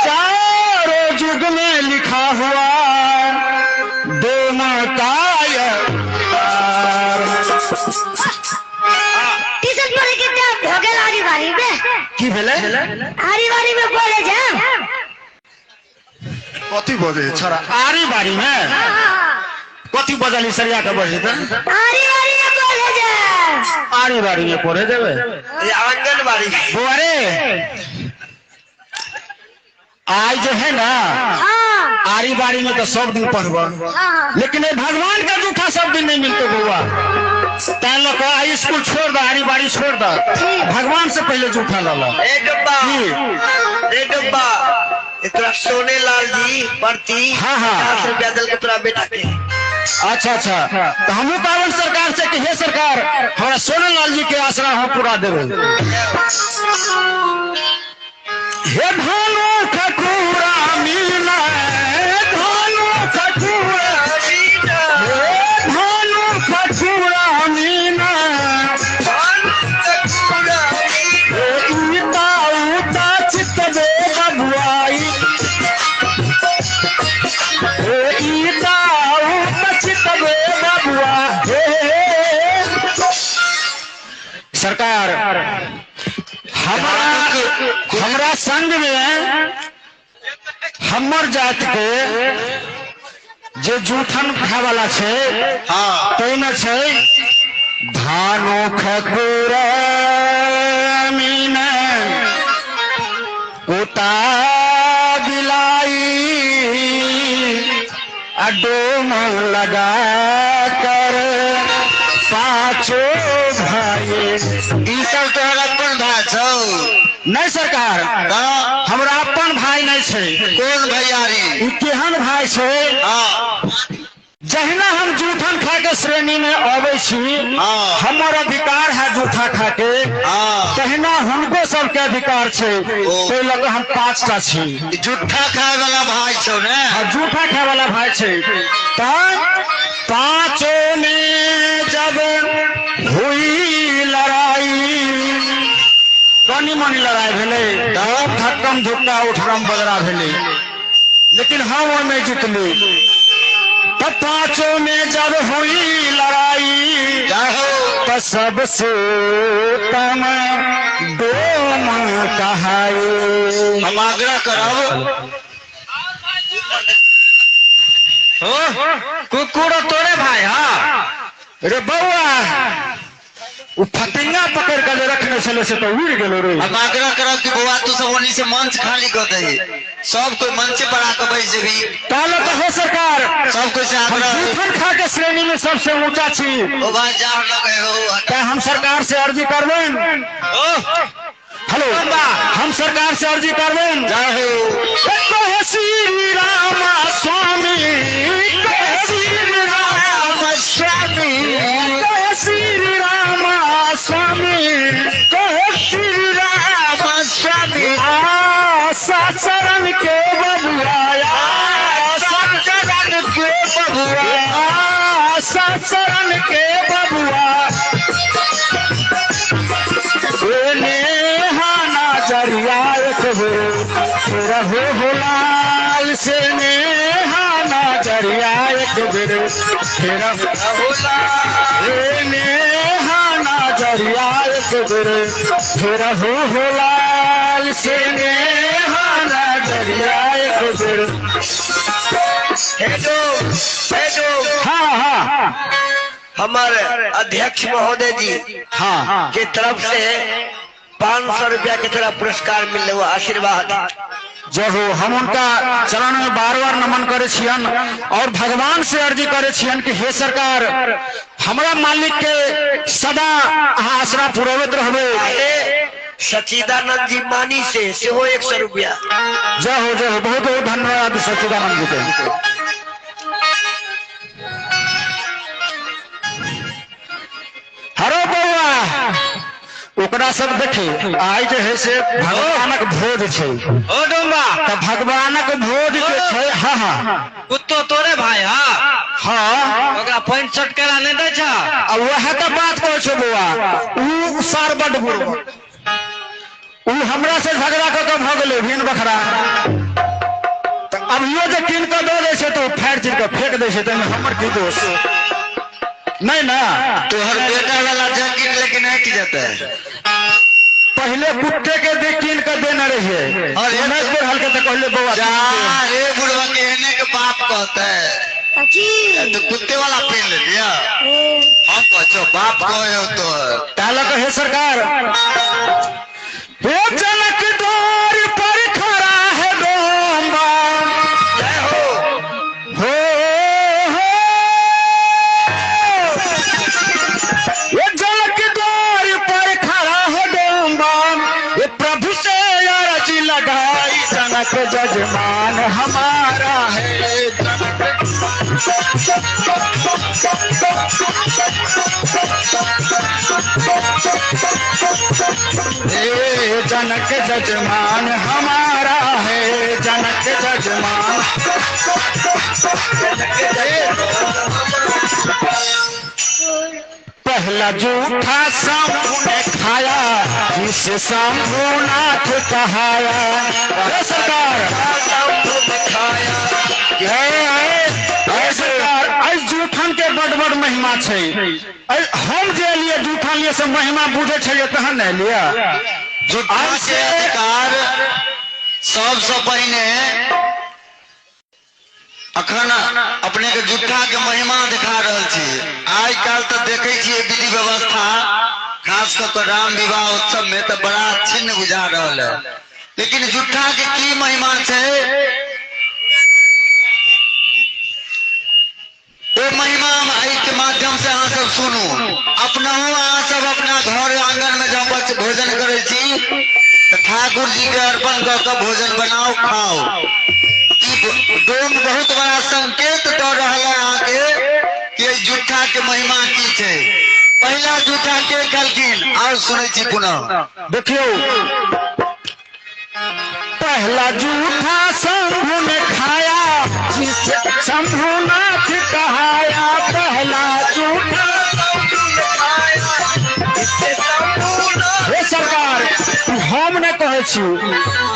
चारों जुग में लिखा हुआ दोनों का यार। ट्यूशन पढ़े के टाइम हो गेल आरी बारी में की भेलै आरी बारी में बोले जा कथी बजै छोरा आरी बारी में कथी बजली सरिया के बजै त आरी बारी में बोले जा आरी बारी में पढ़े देबै आंगनबाड़ी बौआ रे आज जो है ना आरी बारी में तो सब दिन पढ़ब लेकिन भगवान का जूठा सब दिन नहीं मिलते बउआ तैं लऽ कऽ आई स्कूल छोड़ दे आरी बारी छोड़ दे भगवान से पहले जूठा लऽ लऽ। ए डब्बा ए डब्बा तोरा सोने लाल जी प्रति हाँ हाँ 50 रुपया दिल के तोरा बेटा के। अच्छा अच्छा तो हमहूँ कहबनि सरकार से कि हे सरकार हमरा सोने लाल जी के आसरा हम पूरा देबै। हे भानु ठकुरा मीना भानु ठकुरा मीना हे भानु ठकुरा मीना भानु ठकुरा मीना ईता उता चित दे बबुआई हे ईता उता चित दे बबुआ। हे सरकार हमरा संग में हमर जात के जे जूठन खाय वाला छै हाँ तैमे छै धानो खकुरा मीना कुता बिलाई आ डोम लगा कर पाँचो भाई। ई सब तोहर अपन भाई छौ? नहीं सरकार, तऽ हमरा अपन भाई नहीं छै। कोन भैयारी? ई केहन भाई छै? हाँ। जहिना हम जूठन खा के श्रेणी में अबै छी, हाँ। हमर अधिकार है जूठा खा के, हाँ। तहिना हुनको सबके अधिकार छै। ताहि लऽ कऽ हम 5टा छी। जूठा खाय वाला भाई छौ ने? आ जूठा खाय वाला भाई छै। तऽ पाँचों में जब हुई लड़ाई, कनी मनी लड़ाई भेलै, तब धक्कम धुक्का उठरम बदरा भेलै, लेकिन हम ओहिमे जीतली। तब पाँचों में जब हुई लड़ाई, तो सबसे उत्तम डोम कहाई। हम आग्रह करब। हो कुकुर तोरे भाई। हाँ रे बौआ, ओ फतिंगा पकड़ के जे रखने छलै से तऽ उड़ि गेलो रे। हम आग्रह करब कि बौआ तू सब ओनी से मंच खाली कर दही, सब कोई मंच पर आके बैठ जेबी। ताले तो हो सरकार, सब कोई से हम आग्रह। जूठन खा के श्रेणी में सबसे ऊंचा छी। ओ भाई जा लगे हो। तैं हम सरकार से अर्जी करबनि। हेलो, हम सरकार से अर्जी करबनि। कहे श्री राम स्वामी, कहे श्री राम स्वामी, कहे श्री राम स्वामी, कहे श्री राम स्वामी, आशा शरण के बबुआ, आशा शरण के बबुआ, आशा शरण के बबुआ, नेहा जरिया एक बेर रहो लाल से, नेहा जरिया एक बेर रहो लाल, नेहा जरिया एक बेर रहो लाल से, नेहा जरिया एक बेर। हाँ हाँ, हमारे अध्यक्ष महोदय जी हाँ के तरफ से 500 रुपया के तरह पुरस्कार मिलने वो आशीर्वाद। जय हो। हम उनका चरण में बार बार नमन करे छियन और भगवान से अर्जी करे छियन कि हे सरकार, हमरा मालिक के सदा अहाँ आसरा पुरबैत रहबै। सचिदानंद जी मानी से सेहो 100 रुपया। जय हो, जय हो, बहुत बहुत धन्यवाद सचिदानंद जी के। हरो बौआ, ओकरा सब देखी आइ जे है से भगवानक भोज छै। ओ डोम्बा, तऽ भगवानक भोज जे छै। हाँ हाँ, कुत्तो तोरे भाई। हाँ हाँ, ओकरा पानि चटकेला नहि दै छ। आ वएह तऽ बात कहै छौ बौआ, ऊ सार बड बुढ़, ऊ हमरा से झगड़ा कऽ के भऽ गेलै भिन बखरा। तऽ अभियो जे कीन कऽ दऽ दै छै तऽ ओ फाड़ि चीर कऽ फेंक दै छै, ताहिमे हमर की दोष? नहीं ना, तोहर बेटा वाला जैकेट लेकिन हटि जेतै। पहले कुत्ते के दे कीन के देने रहिए, अरे नहीं पढ़ल के तो कहले बौआ जा रे बुढ़वा के एने के बाप कहते तो कुत्ते वाला पहन ले लिया। हम कहछो बाप कहे हो तो ताला कहे सरकार, हे जनक द्वार पर खड़ा है डोम्बा, जय हो हो हो, ये जनक द्वार पर खड़ा है डोम्बा, ये प्रभु से अर्जी लगाई, जनक जजमान हमारा है। हे जनक जजमान हमारा है, जनक जजमान। पहला जूठा शंभू ने खाया, जिसे शंभूनाथ कहाया। हे सरकार, हे सरकार, एहि जूठन के बड बड महिमा छै। हम जे लिए जूठन लिए से महिमा बुझे छलियै तहन ने लिअ। जूठा के अधिकार सबसे पहिने अखन अपने के जूठा के महिमा दिखा रहल छी। आइ काल्हि तऽ देखै छियै विधि व्यवस्था, खास कऽ के राम विवाह उत्सव में तऽ बड़ा छिन्न बुझा रहल है, लेकिन जूठा के की महिमा छै? सुनू। अपनहु अहाँ सब अपना घर आंगन में जब बच्चे भोजन करै छी तऽ ठाकुर जी के अर्पण कऽ के भोजन बनाओ खाओ। ई डोम बहुत बड़ा संकेत दऽ रहल है अहाँके कि एहि जूठा के महिमा की छै। पहिला जूठा के कहलखिन और सुनै छी पुनः। देखियौ, पहला जूठा शंभु ने खाया, जिसे शंभुनाथ कहाया। पहला जूठा हे सरकार, हम नहि कहै छी,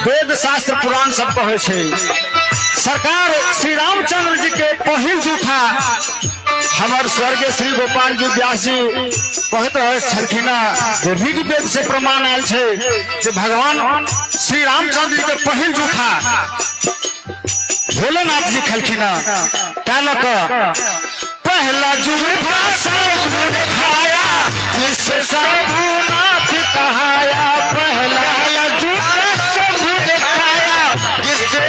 वेद शास्त्र पुराण सब कहै छै। सरकार श्री रामचंद्र जी के पहिल जूठा हमर स्वर्गीय श्री गोपाल जी व्यास जी कहैत रहे छलखिन जे ऋग्वेद से प्रमाण आयल छै जे भगवान श्री रामचंद्र जी के पहिल जूठा भोलेनाथ जी खेलखिन। तैं लऽ कऽ पहला जूठा शंभु ने खाया, जिसे शंभुनाथ कहाया। पहला जूठा शंभु ने खाया, जिसे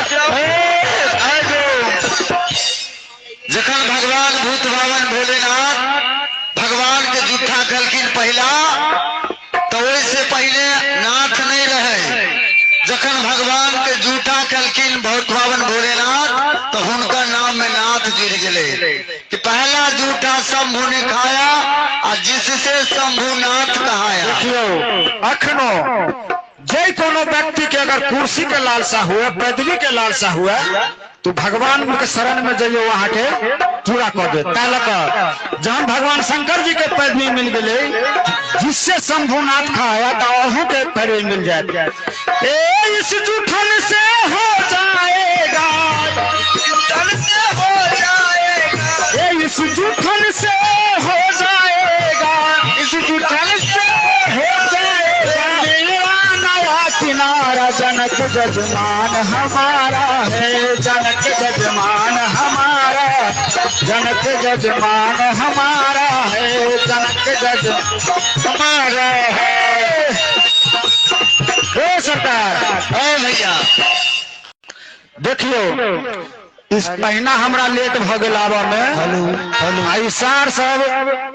जखन भगवान भूत भावन भोलेनाथ भगवान के जूठा कहलखिन पहिला, तो ओहिसे पहले नाथ नहीं रहे। जखन भगवान के जूठा कहलखिन भूत भावन भोलेनाथ, तो हुनका नाम में नाथ जुड़ गेले कि पहला जूठा शंभु ने खाया आ जिससे शंभुनाथ कहाया। देखियौ, अखनो जे कोनो व्यक्ति के अगर कुर्सी के लालसा हुए, पदवी के लालसा हुए, तो भगवान के शरण में जइयो, वहां के पूरा कर दे। तैं लऽ कऽ जहन भगवान शंकर जी के पदवी मिल गेलै जिससे शंभुनाथ कहाया, तो अहूँ के पदवी मिल जाए। ए इस जूठन से हो जाएगा, ए इस जूठन से हो जाएगा, इस जूठन से हो जाएगा मेरा नया किनारा। जनक जजमान हमारा है, जनक जजमान हमारा, जनक जजमान हमारा है, जनक जज हमारा है। ओ सरकार, ओ भैया, देखियो, इस महीना हमरा लेट भ गेल आबऽ में। आ ई सार सब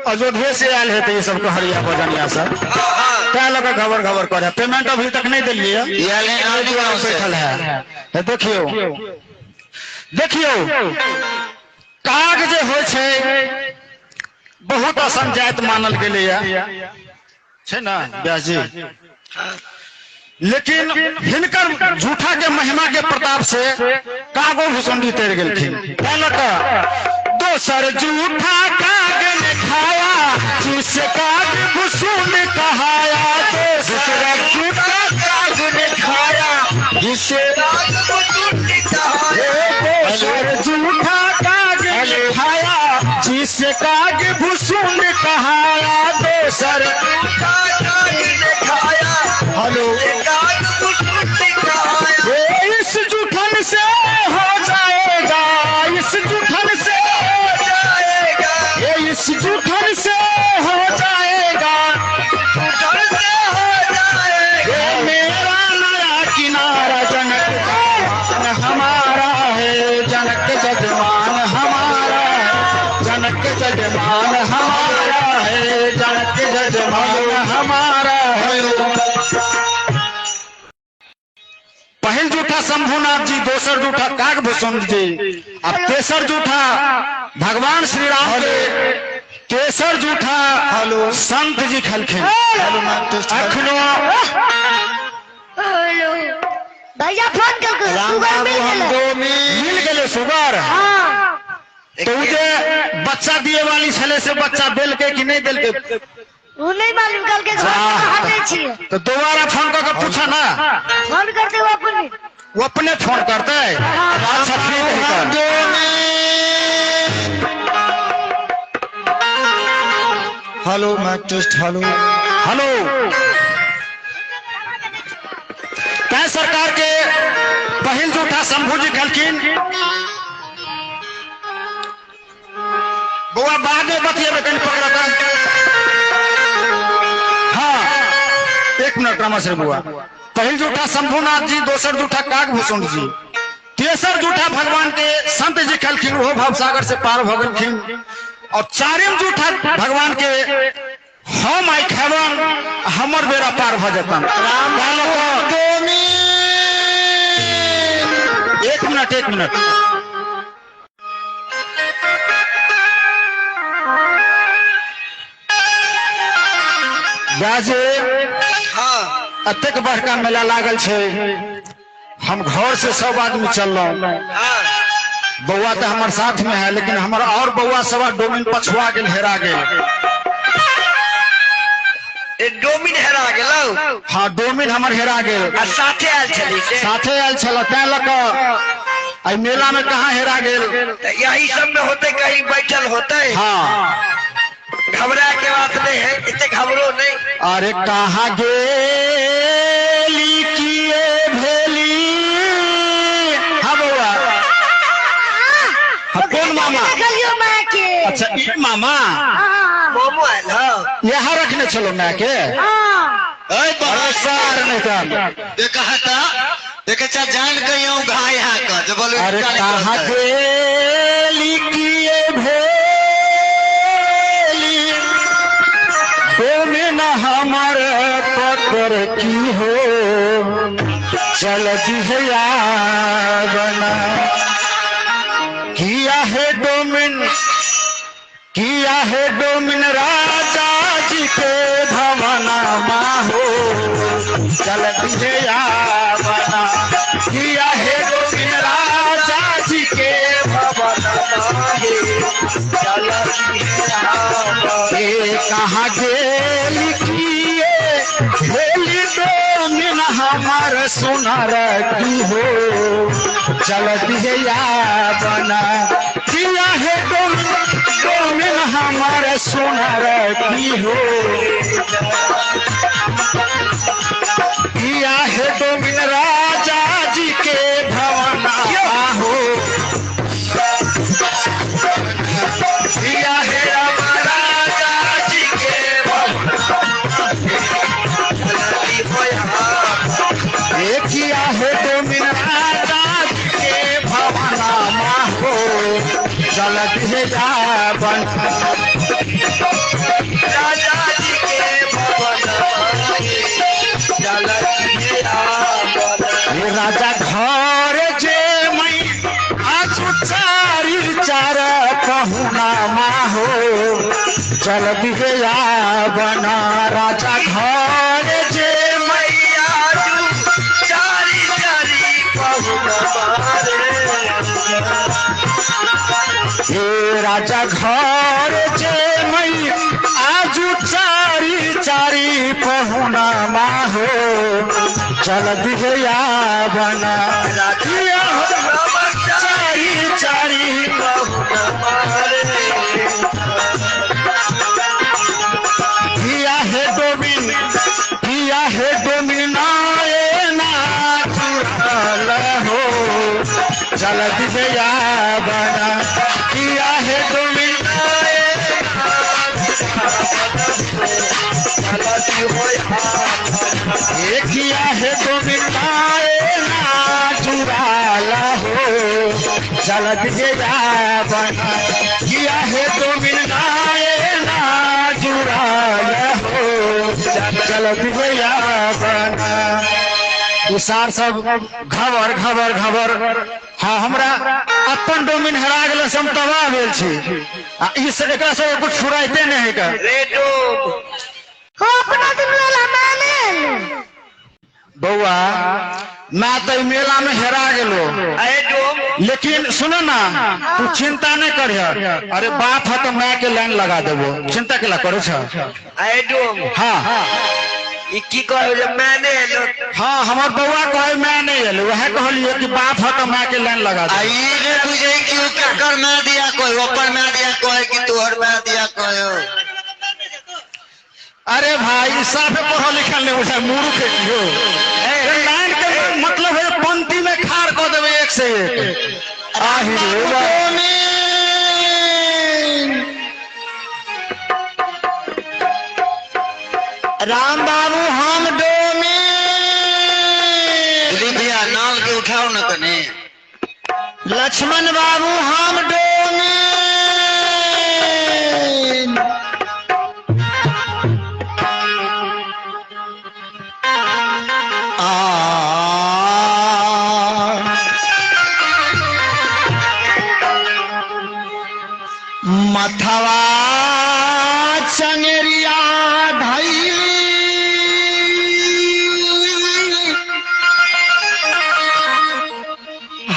अयोध्या से आयल हेतै, ई सब कहरिया बजनिया सब, तैं लऽ कऽ घबर घबर करे। पेमेंट अभी तक नहीं देलियै। ई आयल है नानी गाँव से। बैठल है। तऽ देखियौ, देखियौ, काग जे होइ छै बहुत असन जाति मानल गेलैया छै ना व्यास जी, लेकिन हिनकर झूठा के महिमा के प्रताप से कागो भुसुंडी तर गेलखिन। तैं लऽ कऽ दोसर झूठा काग ने खाया, जिसे काग भुसुंड कहाया। दोसर झूठा काग ने खाया, जिसे दोसर झूठा काग ने खाया, जिसे काग भुसुंड कहाया। दोसर हेलो, ए इस जूठन से हो जाएगा, इस जूठन से हो जाएगा, ये इस जूठन से हो जाएगा, ये मेरा नया किनारा। जनक जजमान हमारा है, जनक जजमान हमारा है, जनक जजमान हमारा है, जनक जजमान हमारा है। पहिल जूठा शंभुनाथ जी, दोसर जूठा कागभूषण जी, आ तेसर जूठा भगवान श्री राम के, तेसर जूठा संत जी खलखिन। अखनो हेलो भैया, फोन कर सुगर मिल गेलै। मिल गेलै सुगर? हाँ। तो उ जे बच्चा दिए वाली छलै से बच्चा देलकै कि नहीं देलकै? उ नहीं मालूम, कल के घर से हटै छियै। तो दोबारा फोन कर के पूछा ना। फोन करते वो अपने। वो अपने फोन करते है। अच्छा ठीक है। Hello mic test, hello hello. तैं सरकार के पहिल जूठा शंभू जी कहलखिन। बौआ बाद में बतियेबै, कनि पकड़ता। हाँ एक मिनट रामाश्री बौआ। पहिल जूठा शंभुनाथ जी, दोसर जूठा कागभूषण जी, तेसर जूठा भगवान के संत जी कहलखिन। ओहो भवसागर से पार भऽ गेलखिन। और चारिम जूठा भगवान के हम आई खेबन, हमर बेड़ा पार भ जेतन। राम डोमिन। एक मिनट एक मिनट, बाजे हाँ अतेक बड़का मेला लागल छै, हम घर से सब आदमी चललहुँ। हाँ बौआ तो हमारे साथ में है, लेकिन हमार और बौआ सब डोमिन पछुआ गेल, हेरा गेल। डोमिन हेरा गेलौ? हाँ डोमिन हमर हेरा गेल। आ साथे आयल छली से? साथे आयल छल, तैं लऽ कऽ एहि मेला में कहाँ हेरा गेल। तऽ यही सब में होते, कहीं बैठल होते। हाँ घबरा के बात नहीं है, इतने घबरो नहीं। अरे कहाँ गेली किए भेली? हाँ बौआ, हाँ, कौन मामा? देखलियो माँ के। अच्छा ई मामा हाँ मोमो आयल। हाँ यहाँ रखने चलो माँ के। हाँ अरे अरे सर नहीं तो देखा था, देखे चा जान के यूं घाय हा का जब बोलो। अरे कहाँ गेली किए भेली डोमिन हमर पकड़ की हो चल दिहया बना। किया है डोमिन, किया है डोमिन राजा जी के भवना हो चल दिहया बना। किया है डोमिन राजा जी के भवना हो चल दिहया बना। कहाँ गेली किए भेली डोमिन हमर सुनर की हो चल दिहया बना। किया है डोमिन, डोमिन हमर सुनर की हो। किया है डोमिन राजा जी के भवना हो। किया है राजा जी के भवना। किया है डोमिन राजा जी के भवना हो चल दिहया बना। राजा जी के भवन चल दिहया बना। राजा घर जे मई आजू चारी चार पहुना हो चल दिहया बना। राजा घर जे मई आजू चारी चारी पहुना मारे। हे राजा घर जे मई आजू चारी चारी पहुना हो चल दिहया बना। किया हो चारी चारी पहुना मारे। किया है डोमिन, किया है डोमिन आए ना चुराल हो चल दिहया बना। किया है डोमिन आए किया है डोमिन आए ना चुराल हो चल दिहया बना। किया है डोमिन आए ना चुराल हो चल दिहया बना। सार सब घबर घबर घबर। हाँ हमरा अपन डोमिन हेरा गेल से हम तबाह भेल छी। आ ई से एकरा सब कुछ फुराइते नहीं है का। रे डोम हो अपना दिन वाला माने। बौआ मैं तो मेला में हेरा गेलो। अरे डोम लेकिन सुनो ना, तू चिंता नहीं करिह। अरे बाप है तो मैं के लाइन लगा देबो, चिंता केला करो छ। अरे डोम हाँ ई की कहो जे मैं नहीं एलो? हाँ हमर बौआ कहे मैं नहीं एलो, वह कहलिए कि बाप है तो मैं के लाइन लगा देबो। आ ई ने बुझे कि उ केकर मैं दिया कोई ओपर मैं दिया कोई कि तोहर मैं दिया कोई। अरे भाई साफे पढ़ल लिखल नहीं बुझाय, मूर्ख है कियो। लाइन के मतलब है पंक्ति में खार कऽ देबै एक से एक। आहि रे बा। राम बाबू हम डोमिन। दिलीप भैया नाल के उठाओ न कने। लक्ष्मण बाबू हम डोमिन। मथवा चंगेरिया धैली,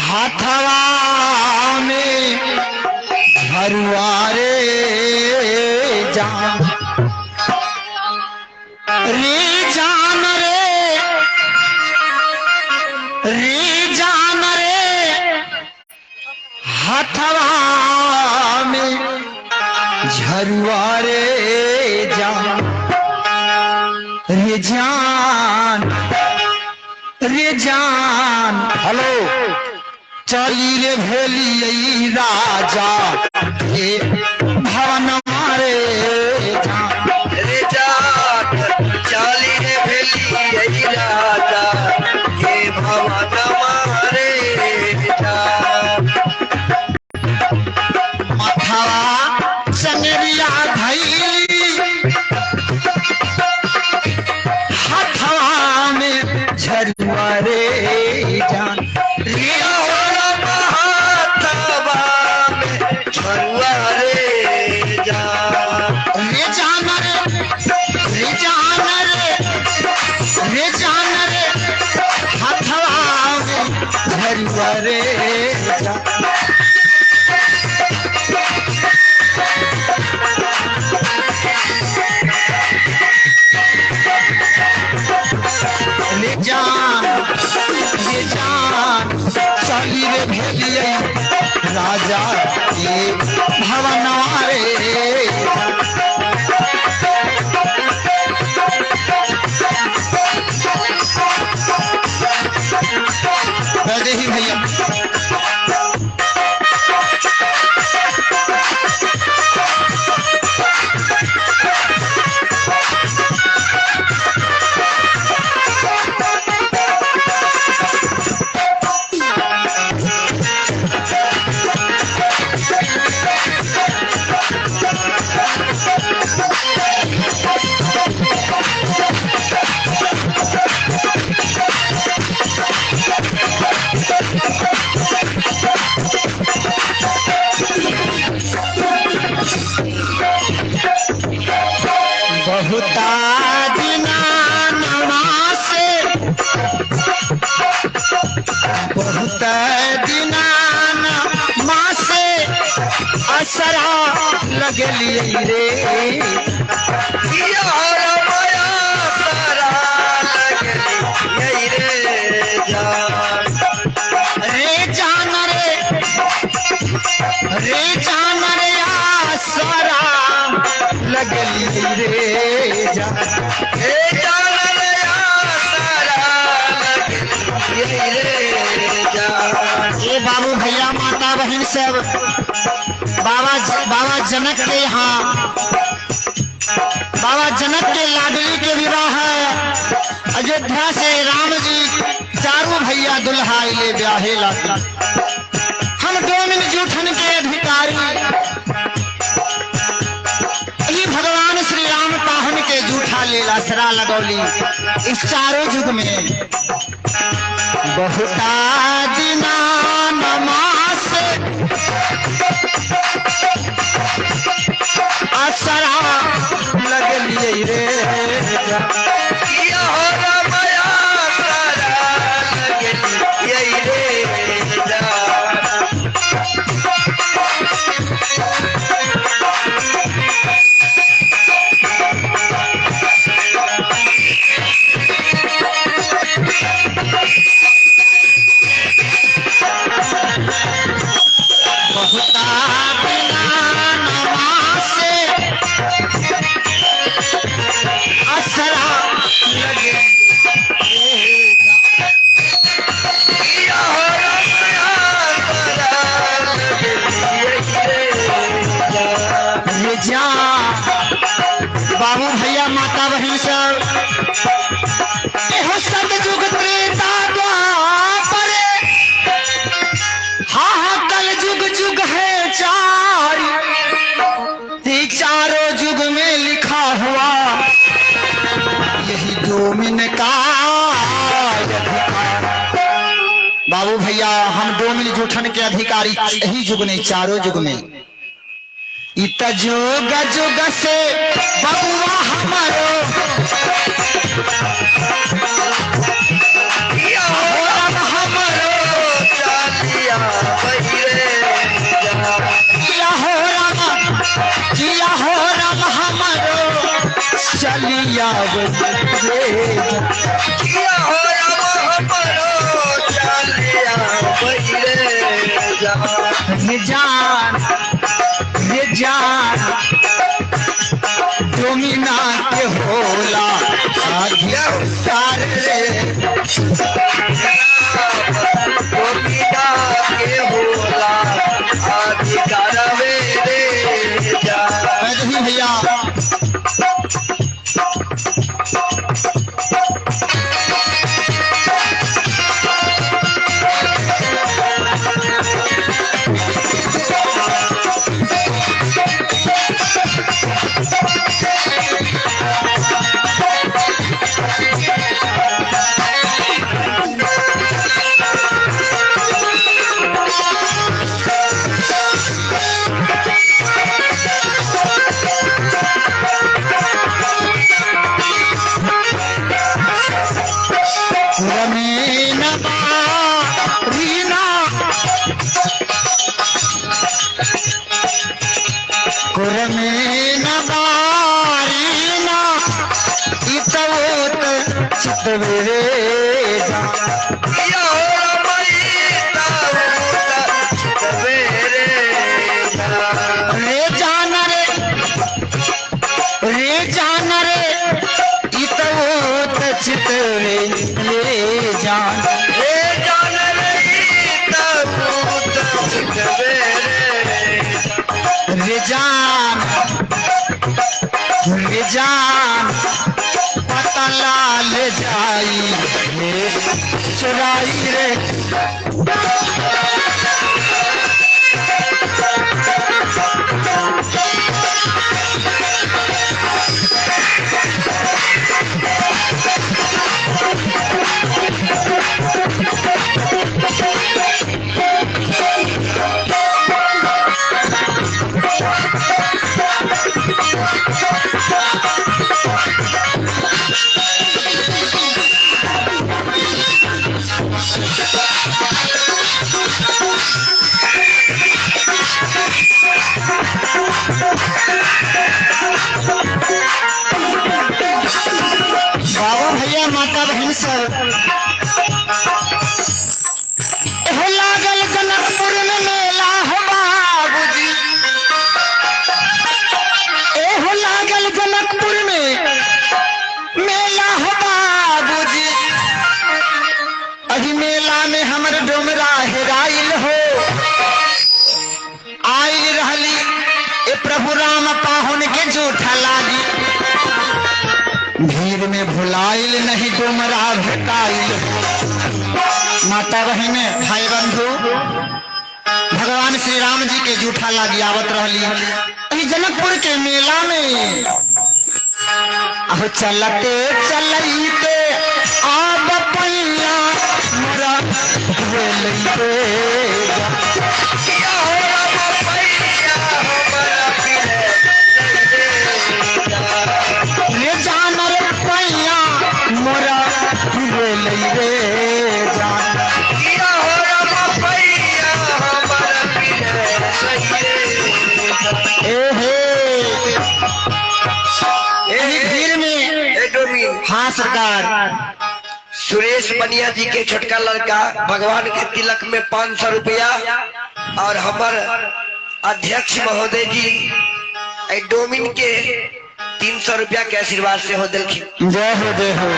हथवा में झरुआ रे जान, रे जान रे, रे जान रे, हथवा में झरुआ रे जान, रे जान, रे जान। हेलो। चली रे भेली राजा के भवन मारे जान, रे जान, चली रे भेली राजा के भवन मारे जान। मथवा चंगरिया धैली, हथवा में झरुआ रे जान, रे झरुआ रे जान, रे जान रे, रे जान रे, रे जान रे, हथवा में झरुआ रे जान। रे जान, रे जान, चली रे भेलिए राजा के भवन रे जान। वैदेही भैया। बहुता दिना से, बहुत दिना से असरा लगली रे, माया सारा लगली रे जान, रे जान रे, रे जान रे, आसरा लगली रे जान, रे जान रे, आसरा लगली रे जान। ए बाबू भैया, माता बहन सब, बाबा बाबा जनक के यहाँ, बाबा जनक के लाडली के विवाह है। अयोध्या से राम जी चारों भैया दुल्हा ले ब्याहे लागे। हम डोमिन जूठन के अधिकारी, ही भगवान श्री राम पाहन के जूठा ले असरा लगौली इस चारों युग में। बहुता दिना नमास असरा लगलिए रे जान। माया सारा लगली रे जान। बहुता दिना नमास असरा लगे रे जान। बाबू भैया, माता बहन सब, एहो सतयुग त्रेता द्वापर, हाँ हाँ कल युग युग है चार, ती चारों युग में लिखा हुआ यही डोमिन का अधिकार। बाबू भैया, हम डोमिन जूठन के अधिकारी यही युग नहीं, चारों युग में। ई त जोग जोग से बबुआ हमारो हो राम हमरो चलिया बहिरे जा। किया हो राम, किया हो राम हमारो चलिया बहिरे जा। किया हो राम हमरो चलिया बहिरे जा। रे जान, रे जान डोमिना के होला अधिकार रे। डोमिना के होला अधिकार रे जा। वैद्य भैया रमेन रीना कुरमेन बारीना इतवोत चितवे जा। किया हो राम रे जा। रे जान रे, रे जान रे इतवोत चितवे रे जान। रे जान रे इतवोत चितवे रे जा। रे जान, रे जान पता लाल जाई रे चुराई रे। बाबा भैया माता बहन सब एहो लागल जनकपुर में मेला हो बाबूजी, एहो लागल जनकपुर में मेला हो बाबूजी। अभी मेला में हमर डोमरा हेराइल हो आइल रहली ए प्रभु राम पाहुन के जूठा लागी। भीड़ में भुलाइल नहीं डोमरा भेटाइल। माता बहन भाई बंधु भगवान श्री राम जी के जूठा लागी आवत रहली अभी जनकपुर के मेला में। अब चलते चलते आब पैया मोरा भेलैते जा। किया हो राम पैया हमरा फिरे रे जा। रे जान रे पैया मोरा भेलैते जा। किया हो राम पैया हमरा फिरे रे जा। ए हे एही भीड़ में ए डोमिन। हाँ सरकार। सुरेश बनिया जी के छोटका लड़का भगवान के तिलक में 500 रुपया और हमार अध्यक्ष महोदय जी ए डोमिन के 300 रुपया के आशीर्वाद से हो दिलखिन। जय हो जय हो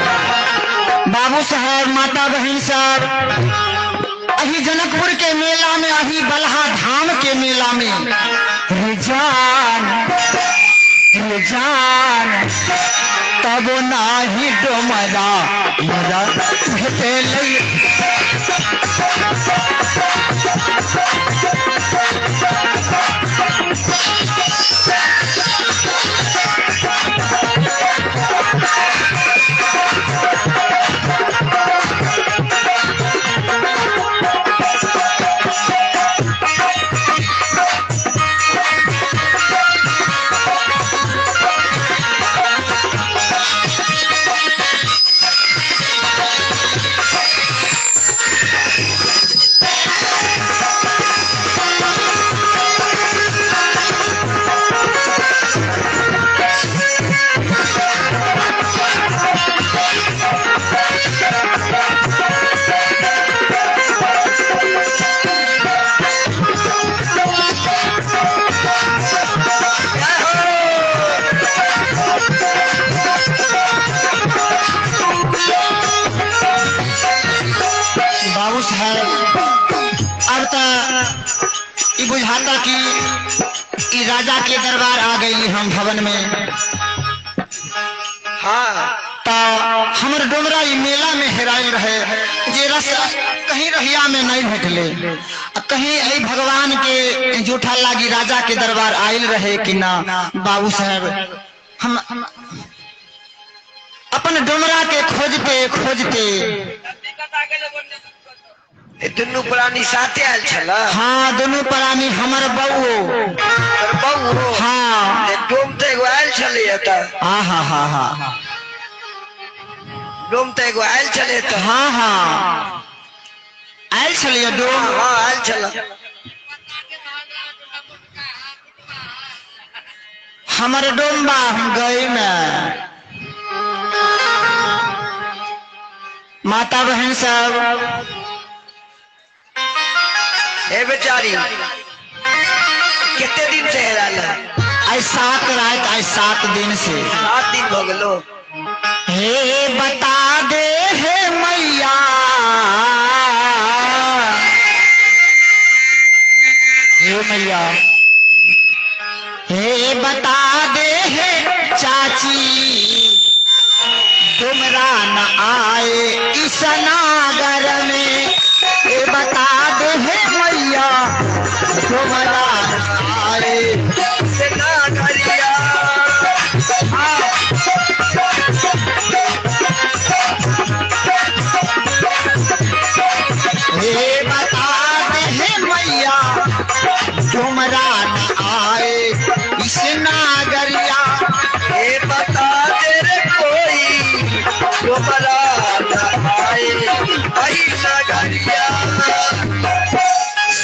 बाबू साहब माता बहन साहब। अभी जनकपुर के मेला में अभी बलहा धाम के मेला में रिजान रिजान तब नाही डोमरा मोरा भेटेलै। ई बुझाता कि ई राजा के दरबार आ गई हम भवन में। हाँ त हमर डोमरा ई मेला में हेरायल रहे जे रस कहीं रहिया में नहीं भेटले, आ कहीं एहि भगवान के जूठा लागी राजा के दरबार आयल रहे कि ना। बाबू साहब हम अपन डोमरा के खोजते खोजते दुनू प्राणी साथे आयल छल। हाँ दुनू प्राणी हमर बउओ। तोर बउओ? हाँ। डोम तऽ एगो आयल छलै एतऽ। हाँ हाँ हाँ हाँ डोम तऽ एगो आयल छलै एतऽ। हाँ हाँ आयल छलियै डोम। हाँ आयल छल। हमर डोमबा हम गई में। माता बहन सब हे बेचारी कितने दिन से हेरायल है? आई 7 रात आई 7 दिन से। 7 दिन हो गेलो। हे बता दे हे मैया, हे मैया, हे बता दे हे चाची, तुमरा न आए इस नागर में। हे बता दे हे मैया, तुमरा न आए इस नागरिया। हे बता दे हे मैया, तुमरा न आए इस नागरिया। हे बता दे रे कोई तुमरा न आए अही नागरिया।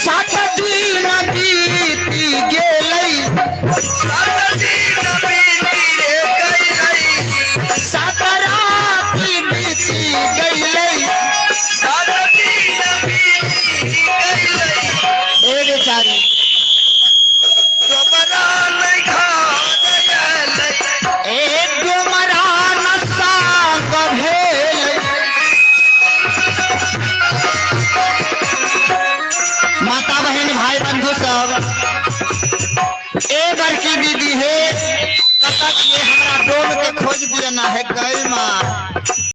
7 दिन बीती गेलै, 7 दिन बीती रे गैलै, 7 रात बीती गैलै, 7 दिन बीती गैलै। ए बेचारी तुमरा नहीं घर अयलै, ए डोमरा न साग भेलै। माता बहन भाई बंधु सब, ए बड़की दीदी हे कतक ये हमरा डोम के खोज दिया ना है गई माँ।